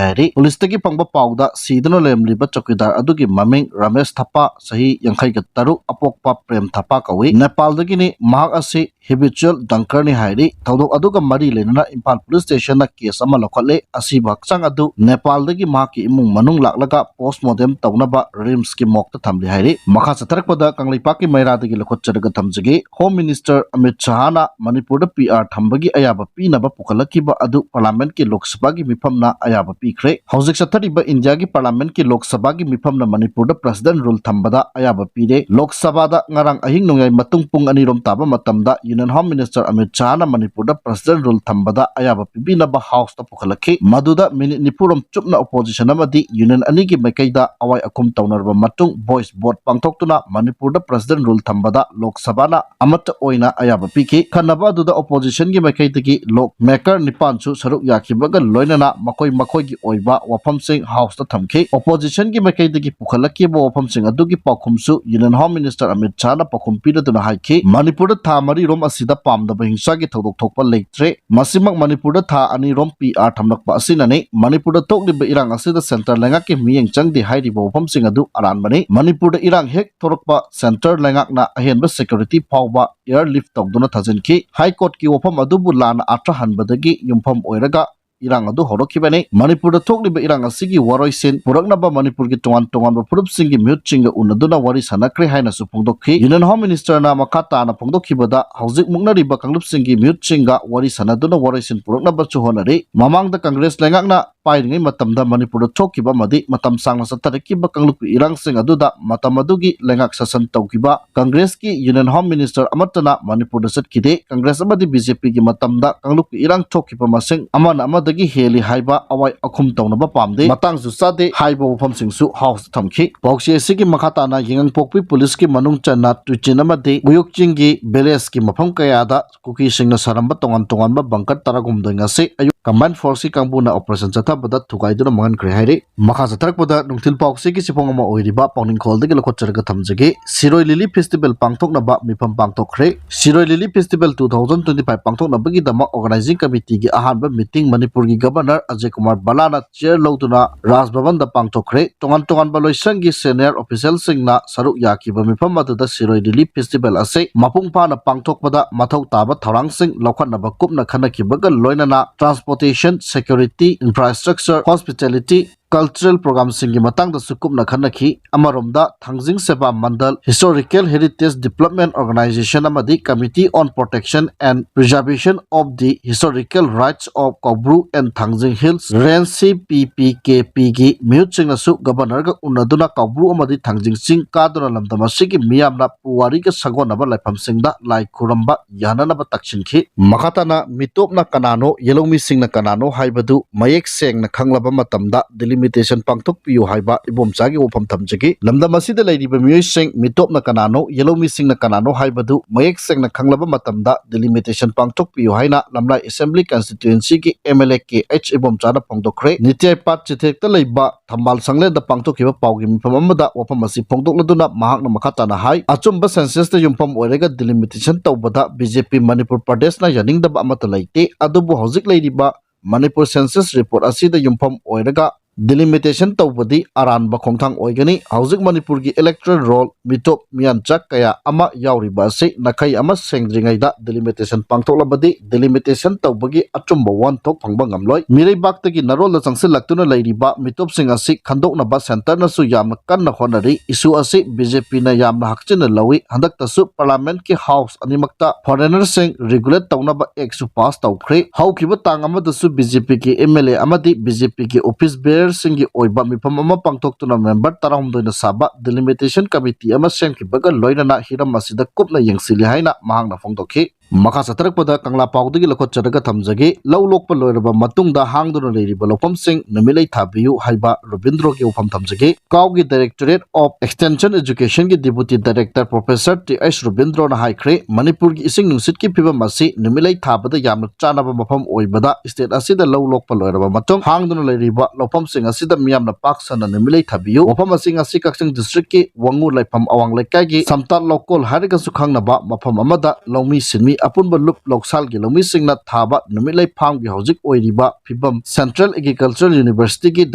ꯍꯥꯏꯔꯤ꯫ Policeꯇꯒꯤ ꯐꯪꯕ ꯄꯥꯎꯗ ꯁꯤꯗꯨꯅ ꯂꯩꯔꯝꯂꯤꯕ ꯆꯧꯀꯤꯗꯥꯔ ꯑꯗꯨꯒꯤ ꯃꯃꯤꯡ ꯔꯥꯃꯦꯁ ꯊꯥꯄꯥ, ꯆꯍꯤ ꯌꯥꯡꯈꯩꯒ ꯇꯔꯨꯛ, ꯑꯄꯣꯛꯄ ꯄ꯭ꯔꯦꯝ ꯊꯥꯄꯥ ꯀꯧꯏ꯫ ꯅꯦꯄꯥꯜꯗꯒꯤꯅꯤ꯫ ꯃꯍꯥꯛ ꯑꯁꯤ habitual drunkerꯅꯤ ꯍꯥꯏꯔꯤ꯫ ꯊꯧꯗꯣꯛ ꯑꯗꯨꯒ ꯃꯔꯤ ꯂꯩꯅꯅ ꯏꯝꯐꯥꯜ Police Stationꯅ case ꯑꯃ ꯂꯧꯈꯠꯂꯦ꯫ ꯑꯁꯤꯕ ꯍꯛꯆꯥꯡ ꯑꯗꯨ ꯅꯦꯄꯥꯜꯗꯒꯤ ꯃꯍꯥꯛꯀꯤ ꯏꯃꯨꯡ ꯃꯅꯨꯡ ꯂꯥꯛꯂꯒ postmortem ꯇꯧꯅꯕ RIMSꯀꯤ morgueꯇ ꯊꯝꯂꯤ ꯍꯥꯏꯔꯤ꯫ ꯃꯈꯥ ꯆꯠꯊꯔꯛꯄꯗ ꯀꯪꯂꯩꯄꯥꯛꯀꯤ ꯃꯩꯔꯥꯗꯒꯤ ꯂꯧꯈꯠꯆꯔꯒ ꯊꯝꯖꯒꯦ꯫ Home Minister ꯑꯃꯤꯠ ꯁꯍꯥꯅ ꯃꯅꯤꯄꯨꯔꯗ PR ꯊꯝꯕꯒꯤ ꯑꯌꯥꯕ ꯄꯤꯅꯕ ꯄꯨꯈꯠꯂꯛꯈꯤꯕ ꯑꯗꯨ Parliamentꯀꯤ Lok Sabhaꯒꯤ ꯃꯤꯐꯝꯅ ꯑꯌꯥꯕ ꯄꯤꯈ꯭ꯔꯦ꯫ ꯍꯧꯖꯤꯛ ꯆꯠꯊꯔꯤꯕ ꯏꯟꯗꯤꯌꯥꯒꯤ Parliamentꯀꯤ Lok Sabhaꯒꯤ ꯃꯤꯐꯝꯅ ꯃꯅꯤꯄꯨꯔꯗ President Rule ꯊꯝꯕꯗ ꯑꯌꯥꯕ ꯄꯤꯔꯦ꯫ Lok Sabhaꯗ ꯉꯔꯥꯡ ꯑꯍꯤꯡ ꯅꯣꯡꯌꯥꯏ ꯃꯇꯨꯡ ꯄꯨꯡ ꯑꯅꯤꯔꯣꯝ ꯇꯥꯕ ꯃꯇꯝꯗ Union Home Minister ꯑꯃꯤꯠ ꯁꯍꯥꯅ ꯃꯅꯤꯄꯨꯔꯗ President Rule ꯊꯝꯕꯗ ꯑꯌꯥꯕ ꯄꯤꯕꯤꯅꯕ Houseꯇ ꯄꯨꯈꯠꯂꯛꯈꯤ꯫ ꯃꯗꯨꯗ minute ꯅꯤꯐꯨꯔꯣꯝ ꯆꯨꯞꯅ opposition ꯑꯃꯗꯤ Union ꯑꯅꯤꯒꯤ ꯃꯥꯏꯀꯩꯗ ꯑꯋꯥꯏ ꯑꯈꯨꯝ ꯇꯧꯅꯔꯕ ꯃꯇꯨꯡ voice vote ꯄꯥꯡꯊꯣꯛꯇꯨꯅ ꯃꯅꯤꯄꯨꯔꯗ President Rule ꯊꯝꯕꯗ Lok Sabhaꯅ ꯑꯃꯠꯇ ꯑꯣꯏꯅ ꯑꯌꯥꯕ ꯄꯤꯈꯤ꯫ ꯈꯟꯅꯕ ꯑꯗꯨꯗ oppositionꯒꯤ ꯃꯥꯏꯀꯩꯗꯒꯤ law maker ꯅꯤꯄꯥꯟꯁꯨ ꯁꯔꯨꯛ ꯌꯥꯈꯤꯕꯒ ꯂꯣꯏꯅꯅ ꯃꯈꯣꯏ ꯃꯈꯣꯏꯒꯤ ꯑꯣꯏꯕ ꯋꯥꯐꯝꯁꯤꯡ Houseꯇ ꯊꯝꯈꯤ꯫ Oppositionꯒꯤ ꯃꯥꯏꯀꯩꯗꯒꯤ ꯄꯨꯈꯠꯂꯛꯈꯤꯕ ꯋꯥꯐꯝꯁꯤꯡ ꯑꯗꯨꯒꯤ ꯄꯥꯎꯈꯨꯝꯁꯨ Union Home Minister ꯑꯃꯤꯠ ꯁꯍꯥꯅ ꯄꯥꯎꯈꯨꯝ ꯄꯤꯔꯗꯨꯅ ꯍꯥꯏꯈꯤ, ꯃꯅꯤꯄꯨꯔꯗ ꯊꯥ ꯃꯔꯤꯔꯣꯝ ꯑꯁꯤꯗ ꯄꯥꯝꯗꯕ ꯍꯤꯡꯁꯥꯒꯤ ꯊꯧꯗꯣꯛ ꯊꯣꯛꯄ ꯂꯩꯇ꯭ꯔꯦ꯫ ꯃꯁꯤꯃꯛ ꯃꯅꯤꯄꯨꯔꯗ ꯊꯥ ꯑꯅꯤꯔꯣꯝ PR ꯊꯝꯂꯛꯄ ꯑꯁꯤꯅꯅꯤ꯫ ꯃꯅꯤꯄꯨꯔꯗ ꯊꯣꯛꯂꯤꯕ ꯏꯔꯥꯡ ꯑꯁꯤꯗ centre ꯂꯩꯉꯥꯛꯀꯤ ꯃꯤꯠꯌꯦꯡ ꯆꯪꯗꯦ ꯍꯥꯏꯔꯤꯕ ꯋꯥꯐꯝꯁꯤꯡ ꯑꯗꯨ ꯑꯔꯥꯟꯕꯅꯤ꯫ ꯃꯅꯤꯄꯨꯔꯗ ꯏꯔꯥꯡ ꯍꯦꯛ ꯊꯣꯔꯛꯄ centre ꯂꯩꯉꯥꯛꯅ ꯑꯍꯦꯟꯕ security ꯐꯥꯎꯕ airlift ꯇꯧꯗꯨꯅ ꯊꯥꯖꯤꯟꯈꯤ꯫ High Courtꯀꯤ ꯋꯥꯐꯝ ꯑꯗꯨꯕꯨ ꯂꯥꯟꯅ ꯑꯥꯔꯊ ꯍꯟꯕꯗꯒꯤ ꯌꯨꯝꯐꯝ ꯑꯣꯏꯔꯒ ꯏꯔꯥꯡ ꯑꯗꯨ ꯍꯧꯔꯛꯈꯤꯕꯅꯤ꯫ ꯃꯅꯤꯄꯨꯔꯗ ꯊꯣꯛꯂꯤꯕ ꯏꯔꯥꯡ ꯑꯁꯤꯒꯤ ꯋꯥꯔꯣꯏꯁꯤꯟ ꯄꯨꯔꯛꯅꯕ ꯃꯅꯤꯄꯨꯔꯒꯤ ꯇꯣꯉꯥꯟ ꯇꯣꯉꯥꯟꯕ ꯐꯨꯔꯨꯞꯁꯤꯡꯒꯤ ꯃꯤꯍꯨꯠꯁꯤꯡꯒ ꯎꯅꯗꯨꯅ ꯋꯥꯔꯤ ꯁꯥꯟꯅꯈ꯭ꯔꯦ ꯍꯥꯏꯅꯁꯨ ꯐꯣꯡꯗꯣꯛꯈꯤ꯫ Union Home Minister ꯅ ꯃꯈꯥ ꯇꯥꯅ ꯐꯣꯡꯗꯣꯛꯈꯤꯕꯗ, ꯍꯧꯖꯤꯛ ꯃꯨꯛꯅꯔꯤꯕ ꯀꯥꯡꯂꯨꯞꯁꯤꯡꯒꯤ ꯃꯤꯍꯨꯠꯁꯤꯡꯒ ꯋꯥꯔꯤ ꯁꯥꯟꯅꯗꯨꯅ ꯋꯥꯔꯣꯏꯁꯤꯟ ꯄꯨꯔꯛꯅꯕꯁꯨ ꯍꯣꯠꯅꯔꯤ꯫ ꯃꯃꯥꯡꯗ ꯀꯪꯒ꯭ꯔꯦꯁ ꯂꯩꯉꯥꯛꯅ ꯄꯥꯏꯔꯤꯉꯩ ꯃꯇꯝꯗ ꯃꯅꯤꯄꯨꯔꯗ ꯊꯣꯛꯈꯤꯕ ꯑꯃꯗꯤ ꯃꯇꯝ ꯁꯥꯡꯅ ꯆꯠꯊꯔꯛꯈꯤꯕ ꯀꯥꯡꯂꯨꯞꯀꯤ ꯏꯔꯥꯡꯁꯤꯡ ꯑꯗꯨꯗ ꯃꯇꯝ ꯑꯗꯨꯒꯤ ꯂꯩꯉꯥꯛ ꯁꯥꯁꯟ ꯇꯧꯈꯤꯕ ꯀꯪꯒ꯭ꯔꯦꯁꯀꯤ Union Home Minister ꯑꯃꯠꯇꯅ ꯃꯅꯤꯄꯨꯔꯗ ꯆꯠꯈꯤꯗꯦ꯫ ꯀꯪꯒ꯭ꯔꯦꯁ ꯑꯃꯗꯤ BJP ꯒꯤ ꯃꯇꯝꯗ ꯀꯥꯡꯂꯨꯞꯀꯤ ꯏꯔꯥꯡ ꯊꯣꯛꯈꯤꯕ ꯃꯁꯤꯡ ꯑꯃꯅ ꯑꯃꯗꯒꯤ ꯍꯦꯜꯂꯤ ꯍꯥꯏꯕ ꯑꯋꯥꯏ ꯑꯈꯨꯝ ꯇꯧꯅꯕ ꯄꯥꯝꯗꯦ, ꯃꯇꯥꯡꯁꯨ ꯆꯥꯗꯦ ꯍꯥꯏꯕ ꯋꯥꯐꯝꯁꯤꯡꯁꯨ ꯍꯥꯎꯁꯇ ꯊꯝꯈꯤ꯫ ꯄꯥꯎꯆꯦ ꯑꯁꯤꯒꯤ ꯃꯈꯥ ꯇꯥꯅ ꯌꯥꯏꯉꯪꯄꯣꯛꯄꯤ ꯄꯨꯂꯤꯁꯀꯤ ꯃꯅꯨꯡ ꯆꯟꯅ ꯇꯨꯏꯆꯤꯟ ꯑꯃꯗꯤ ꯎꯌꯣꯛꯆꯤꯡꯒꯤ village ꯀꯤ ꯃꯐꯝ ꯀꯌꯥꯗ ꯀꯨꯀꯤꯁꯤꯡꯅ ꯁꯥꯔꯝꯕ ꯇꯣꯉꯥꯟ ꯇꯣꯉꯥꯟꯕ bunker ꯇꯔꯥꯍꯨꯝꯗꯣꯏ ꯉꯁꯤ ꯑꯌꯨꯛ combined force ꯀꯤ ꯀꯥꯡꯕꯨꯅ operation ꯆꯠꯊꯕꯗ ꯊꯨꯒꯥꯏꯗꯨꯅ ꯃꯥꯡꯍꯟꯈ꯭ꯔꯦ ꯍꯥꯏꯔꯤ꯫ ꯃꯈꯥ ꯆꯠꯊꯔꯛꯄꯗ ꯅꯨꯡꯊꯤꯜ ꯄꯥꯎꯆꯦꯒꯤ ꯆꯦꯐꯣꯡ ꯑꯃ ꯑꯣꯏꯔꯤꯕ ꯄꯥꯎꯅꯤꯡꯈꯣꯜꯗꯒꯤ ꯂꯧꯈꯠꯆꯔꯒ ꯊꯝꯖꯒꯦ꯫ ꯁꯤꯔꯣꯏ ꯂꯤꯂꯤ festival ꯄꯥꯡꯊꯣꯛꯅꯕ ꯃꯤꯐꯝ ꯄꯥꯡꯊꯣꯛꯈ꯭ꯔꯦ꯫ ꯁꯤꯔꯣꯏ ꯂꯤꯂꯤ festival two thousand twenty five ꯄꯥꯡꯊꯣꯛꯅꯕꯒꯤꯗꯃꯛ organizing committee ꯒꯤ ꯑꯍꯥꯟꯕ meeting ꯃꯅꯤꯄꯨꯔꯒꯤ Governor ꯑꯖꯌ ꯀꯨꯃꯥꯔ ꯕꯂꯥꯅ chair ꯂꯧꯗꯨꯅ ꯔꯥꯖ ꯚꯕꯟꯗ ꯄꯥꯡꯊꯣꯛꯈ꯭ꯔꯦ꯫ ꯇꯣꯉꯥꯟ ꯇꯣꯉꯥꯟꯕ ꯂꯣꯏꯁꯪꯒꯤ senior official ꯁꯤꯡꯅ ꯁꯔꯨꯛ ꯌꯥꯈꯤꯕ ꯃꯤꯐꯝ ꯑꯗꯨꯗ ꯁꯤꯔꯣꯏ ꯂꯤꯂꯤ festival ꯑꯁꯤ ꯃꯄꯨꯡ ꯐꯥꯅ ꯄꯥꯡꯊꯣꯛꯄꯗ ꯃꯊꯧ ꯇꯥꯕ ꯊꯧꯔꯥꯡꯁꯤꯡ ꯂꯧꯈꯠꯅꯕ ꯀꯨꯞꯅ ꯈꯟꯅꯈꯤꯕꯒ ꯂꯣꯏꯅꯅ transportation, security, infrastructure, hospitality, cultural program ꯁꯤꯡꯒꯤ ꯃꯇꯥꯡꯗꯁꯨ ꯀꯨꯞꯅ ꯈꯟꯅꯈꯤ꯫ ꯑꯃꯔꯣꯝꯗ, ꯊꯥꯡꯖꯤꯡ ꯁꯦꯕꯥ ꯃꯟꯗꯜ Historical Heritage Development Organization ꯑꯃꯗꯤ Committee on Protection and Preservation of the Historical Rights of Kaubru and Thangjing Hills Range, C P P K P ꯒꯤ ꯃꯤꯍꯨꯠꯁꯤꯡꯅꯁꯨ Governor ꯒ ꯎꯅꯗꯨꯅ ꯀꯥꯎꯕ꯭ꯔꯨ ꯑꯃꯗꯤ ꯊꯥꯡꯖꯤꯡ ꯆꯤꯡ ꯀꯥꯗꯨꯅ ꯂꯝꯗꯝ ꯑꯁꯤꯒꯤ ꯃꯤꯌꯥꯝꯅ ꯄꯨꯋꯥꯔꯤꯒ ꯁꯥꯒꯣꯟꯅꯕ ꯂꯥꯏꯐꯝꯁꯤꯡꯗ ꯂꯥꯏ ꯈꯨꯔꯨꯝꯕ ꯌꯥꯅꯅꯕ ꯇꯛꯁꯤꯟꯈꯤ꯫ ꯃꯈꯥ ꯇꯥꯅ ꯃꯤꯇꯣꯞꯅ ꯀꯅꯥꯅꯣ, ꯌꯦꯂꯧꯃꯤꯁꯤꯡꯅ ꯀꯅꯥꯅꯣ ꯍꯥꯏꯕꯗꯨ ꯃꯌꯦꯛ ꯁꯦꯡꯅ ꯈꯪꯂꯕ ꯃꯇꯝꯗ delimitation ꯄꯥꯡꯊꯣꯛꯄꯤꯌꯨ ꯍꯥꯏꯕ ꯏꯕꯣꯝꯆꯥꯒꯤ ꯋꯥꯐꯝ ꯊꯝꯖꯒꯦ꯫ ꯂꯝꯗꯝ ꯑꯁꯤꯗ ꯂꯩꯔꯤꯕ ꯃꯤꯑꯣꯏꯁꯤꯡ ꯃꯤꯇꯣꯞꯅ ꯀꯅꯥꯅꯣ, ꯌꯦꯂꯧꯃꯤꯁꯤꯡꯅ ꯀꯅꯥꯅꯣ ꯍꯥꯏꯕꯗꯨ ꯃꯌꯦꯛ ꯁꯦꯡꯅ ꯈꯪꯂꯕ ꯃꯇꯝꯗ delimitation ꯄꯥꯡꯊꯣꯛꯄꯤꯌꯨ ꯍꯥꯏꯅ ꯂꯝꯂꯥꯏ Assembly Constituency ꯒꯤ M L A K H ꯏꯕꯣꯝꯆꯥꯅ ꯐꯣꯡꯗꯣꯛꯈ꯭ꯔꯦ꯫ ꯅꯤꯇꯤ ꯑꯥꯌꯣꯒ ꯆꯤꯊꯦꯛꯇ ꯂꯩꯕ ꯊꯝꯕꯥꯜ ꯁꯪꯂꯦꯟꯗ ꯄꯥꯡꯊꯣꯛꯈꯤꯕ ꯄꯥꯎꯒꯤ ꯃꯤꯐꯝ ꯑꯃꯗ ꯋꯥꯐꯝ ꯑꯁꯤ ꯐꯣꯡꯗꯣꯛꯂꯗꯨꯅ ꯃꯍꯥꯛꯅ ꯃꯈꯥ ꯇꯥꯅ ꯍꯥꯏ, ꯑꯆꯨꯝꯕ census ꯇ ꯌꯨꯝꯐꯝ ꯑꯣꯏꯔꯒ delimitation ꯇꯧꯕꯗ B J P ꯃꯅꯤꯄꯨꯔ ꯄ꯭ꯔꯗꯦꯁꯅ ꯌꯥꯅꯤꯡꯗꯕ ꯑꯃꯠꯇ ꯂꯩꯇꯦ, ꯑꯗꯨꯕꯨ ꯍꯧꯖꯤꯛ ꯂꯩꯔꯤꯕ ꯃꯅꯤꯄꯨꯔ census report ꯑꯁꯤꯗ ꯌꯨꯝꯐꯝ ꯑꯣꯏꯔꯒ delimitation ꯇꯧꯕꯗꯤ ꯑꯔꯥꯟꯕ ꯈꯣꯡꯊꯥꯡ ꯑꯣꯏꯒꯅꯤ꯫ ꯍꯧꯖꯤꯛ ꯃꯅꯤꯄꯨꯔꯒꯤ electoral roll ꯃꯤꯇꯣꯞ ꯃꯤꯌꯥꯟꯆꯥꯛ ꯀꯌꯥ ꯑꯃ ꯌꯥꯎꯔꯤꯕ ꯑꯁꯤ ꯅꯥꯈꯩ ꯑꯃ ꯁꯦꯡꯗ꯭ꯔꯤꯉꯩꯗ delimitation ꯄꯥꯡꯊꯣꯛꯂꯕꯗꯤ delimitation ꯇꯧꯕꯒꯤ ꯑꯆꯨꯝꯕ ꯋꯥꯍꯟꯊꯣꯛ ꯐꯪꯕ ꯉꯝꯂꯣꯏ꯫ ꯃꯤꯔꯩꯕꯥꯛꯇꯒꯤ ꯅꯔꯣꯜꯗ ꯆꯪꯁꯤꯜꯂꯛꯇꯨꯅ ꯂꯩꯔꯤꯕ ꯃꯤꯇꯣꯞꯁꯤꯡ ꯑꯁꯤ ꯈꯟꯗꯣꯛꯅꯕ centreꯅꯁꯨ ꯌꯥꯝꯅ ꯀꯟꯅ ꯍꯣꯠꯅꯔꯤ꯫ Issue ꯑꯁꯤ BJPꯅ ꯌꯥꯝꯅ ꯍꯛꯆꯤꯟꯅ ꯂꯧꯏ꯫ ꯍꯟꯗꯛꯇꯁꯨ parliamentꯀꯤ house ꯑꯅꯤꯃꯛꯇ foreignerꯁꯤꯡ regulate ꯇꯧꯅꯕ actꯁꯨ pass ꯇꯧꯈ꯭ꯔꯦ꯫ ꯍꯧꯈꯤꯕ ꯇꯥꯡ ꯑꯃꯗꯁꯨ BJPꯒꯤ MLA ꯑꯃꯗꯤ BJPꯒꯤ office bearerꯁꯤꯡꯒꯤ ꯑꯣꯏꯕ ꯃꯤꯐꯝ ꯑꯃ ꯄꯥꯡꯊꯣꯛꯇꯨꯅ member ꯇꯔꯥꯍꯨꯝꯗꯣꯏꯅ ꯁꯥꯕ delimitation committee ꯑꯃ ꯁꯦꯝꯈꯤꯕꯒ ꯂꯣꯏꯅꯅ ꯍꯤꯔꯝ ꯑꯁꯤꯗ ꯀꯨꯞꯅ ꯌꯦꯡꯁꯤꯜꯂꯤ ꯍꯥꯏꯅ ꯃꯍꯥꯛꯅ ꯐꯣꯡꯗꯣꯛꯈꯤ꯫ ꯃꯈꯥ ꯆꯠꯊꯔꯛꯄꯗ ꯀꯪꯂꯥ ꯄꯥꯎꯗꯒꯤ ꯂꯧꯈꯠꯆꯔꯒ ꯊꯝꯖꯒꯦ꯫ ꯂꯧ ꯂꯣꯛꯄ ꯂꯣꯏꯔꯕ ꯃꯇꯨꯡꯗ ꯍꯥꯡꯗꯨꯅ ꯂꯩꯔꯤꯕ ꯂꯧꯐꯝꯁꯤꯡ ꯅꯨꯃꯤꯠꯂꯩ ꯊꯥꯕꯤꯌꯨ ꯍꯥꯏꯕ ꯔꯨꯕꯤꯟꯗ꯭ꯔꯣꯒꯤ ꯋꯥꯐꯝ ꯊꯝꯖꯒꯦ꯫ ꯀꯥꯎꯒꯤ Directorate of Extension Educationꯒꯤ Deputy Director Professor T H ꯔꯨꯕꯤꯟꯗ꯭ꯔꯣꯅ ꯍꯥꯏꯈ꯭ꯔꯦ, ꯃꯅꯤꯄꯨꯔꯒꯤ ꯏꯁꯤꯡ ꯅꯨꯡꯁꯤꯠꯀꯤ ꯐꯤꯕꯝ ꯑꯁꯤ ꯅꯨꯃꯤꯠꯂꯩ ꯊꯥꯕꯗ ꯌꯥꯝꯅ ꯆꯥꯅꯕ ꯃꯐꯝ ꯑꯣꯏꯕꯗ state ꯑꯁꯤꯗ ꯂꯧ ꯂꯣꯛꯄ ꯂꯣꯏꯔꯕ ꯃꯇꯨꯡ ꯍꯥꯡꯗꯨꯅ ꯂꯩꯔꯤꯕ ꯂꯧꯐꯝꯁꯤꯡ ꯑꯁꯤꯗ ꯃꯤꯌꯥꯝꯅ ꯄꯥꯛ ꯁꯟꯅ ꯅꯨꯃꯤꯠꯂꯩ ꯊꯥꯕꯤꯌꯨ꯫ ꯋꯥꯐꯝ ꯑꯁꯤ ꯉꯁꯤ ꯀꯛꯆꯤꯡ districtꯀꯤ ꯋꯥꯉꯨ ꯂꯩꯐꯝ ꯑꯋꯥꯡ ꯂꯩꯀꯥꯏꯒꯤ ꯁꯝꯇꯥꯠ ꯂꯧꯀꯣꯜ ꯍꯥꯏꯔꯒꯁꯨ ꯈꯪꯅꯕ ꯃꯐꯝ ꯑꯃꯗ ꯂꯧꯃꯤ ꯁꯤꯟꯃꯤ ꯑꯄꯨꯟꯕ ꯂꯨꯞ ꯂꯧꯁꯥꯜꯒꯤ ꯂꯧꯃꯤꯁꯤꯡꯅ ꯊꯥꯕ ꯅꯨꯃꯤꯠꯂꯩ farmꯒꯤ ꯍꯧꯖꯤꯛ ꯑꯣꯏꯔꯤꯕ ꯐꯤꯕꯝ Central Agricultural Universityꯒꯤ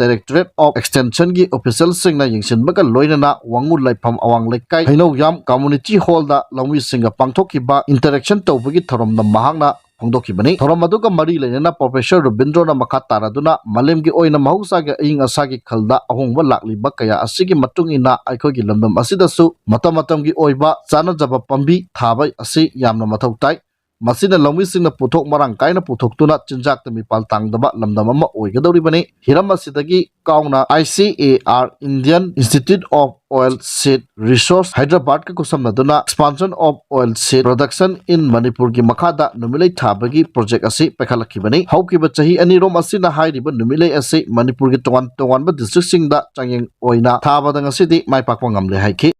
Directorate of Extensionꯒꯤ officialꯁꯤꯡꯅ ꯌꯦꯡꯁꯤꯟꯕꯒ ꯂꯣꯏꯅꯅ ꯋꯥꯉꯨ ꯂꯩꯐꯝ ꯑꯋꯥꯡ ꯂꯩꯀꯥꯏ ꯍꯩꯅꯧꯌꯥꯝ Community Hallꯗ ꯂꯧꯃꯤꯁꯤꯡꯒ ꯄꯥꯡꯊꯣꯛꯈꯤꯕ interaction ꯇꯧꯕꯒꯤ ꯊꯧꯔꯝꯗ ꯃꯍꯥꯛꯅ ꯐꯣꯡꯗꯣꯛꯈꯤꯕꯅꯤ꯫ ꯊꯧꯔꯝ ꯑꯗꯨꯒ ꯃꯔꯤ ꯂꯩꯅꯅ Professor ꯔꯨꯕꯤꯟꯗ꯭ꯔꯣꯅ ꯃꯈꯥ ꯇꯥꯔꯗꯨꯅ ꯃꯥꯂꯦꯝꯒꯤ ꯑꯣꯏꯅ ꯃꯍꯧꯁꯥꯒꯤ ꯑꯏꯪ ꯑꯁꯥꯒꯤ ꯈꯜꯗ ꯑꯍꯣꯡꯕ ꯂꯥꯛꯂꯤꯕ ꯀꯌꯥ ꯑꯁꯤꯒꯤ ꯃꯇꯨꯡ ꯏꯟꯅ ꯑꯩꯈꯣꯏꯒꯤ ꯂꯝꯗꯝ ꯑꯁꯤꯗꯁꯨ ꯃꯇꯝ ꯃꯇꯝꯒꯤ ꯑꯣꯏꯕ ꯆꯥꯅꯖꯕ ꯄꯥꯝꯕꯤ ꯊꯥꯕ ꯑꯁꯤ ꯌꯥꯝꯅ ꯃꯊꯧ ꯇꯥꯏ꯫ ꯃꯁꯤꯅ ꯂꯧꯃꯤꯁꯤꯡꯅ ꯄꯣꯠꯊꯣꯛ ꯃꯔꯥꯡ ꯀꯥꯏꯅ ꯄꯨꯊꯣꯛꯇꯨꯅ ꯆꯤꯟꯖꯥꯛꯇ ꯃꯤꯄꯥꯜ ꯇꯥꯡꯗꯕ ꯂꯝꯗꯝ ꯑꯃ ꯑꯣꯏꯒꯗꯧꯔꯤꯕꯅꯤ꯫ ꯍꯤꯔꯝ ꯑꯁꯤꯗꯒꯤ ꯀꯥꯎꯅ I C A R, Indian Institute of Oil Seed Research, ꯍꯥꯏꯗ꯭ꯔꯕꯥꯗꯀ ꯈꯨꯠꯁꯝꯅꯗꯨꯅ Expansion of Oil Seed Production in ꯃꯅꯤꯄꯨꯔꯒꯤ ꯃꯈꯥꯗ ꯅꯨꯃꯤꯠꯂꯩ ꯊꯥꯕꯒꯤ project ꯑꯁꯤ ꯄꯥꯏꯈꯠꯂꯛꯈꯤꯕꯅꯤ꯫ ꯍꯧꯈꯤꯕ ꯆꯍꯤ ꯑꯅꯤꯔꯣꯝ ꯑꯁꯤꯅ ꯍꯥꯏꯔꯤꯕ ꯅꯨꯃꯤꯠꯂꯩ ꯑꯁꯤ ꯃꯅꯤꯄꯨꯔꯒꯤ ꯇꯣꯉꯥꯟ ꯇꯣꯉꯥꯟꯕ districtꯁꯤꯡꯗ ꯆꯥꯡꯌꯦꯡ ꯑꯣꯏꯅ ꯊꯥꯕꯗ ꯉꯁꯤꯗꯤ ꯃꯥꯏ ꯄꯥꯛꯄ ꯉꯝꯂꯦ ꯍꯥꯏꯈꯤ꯫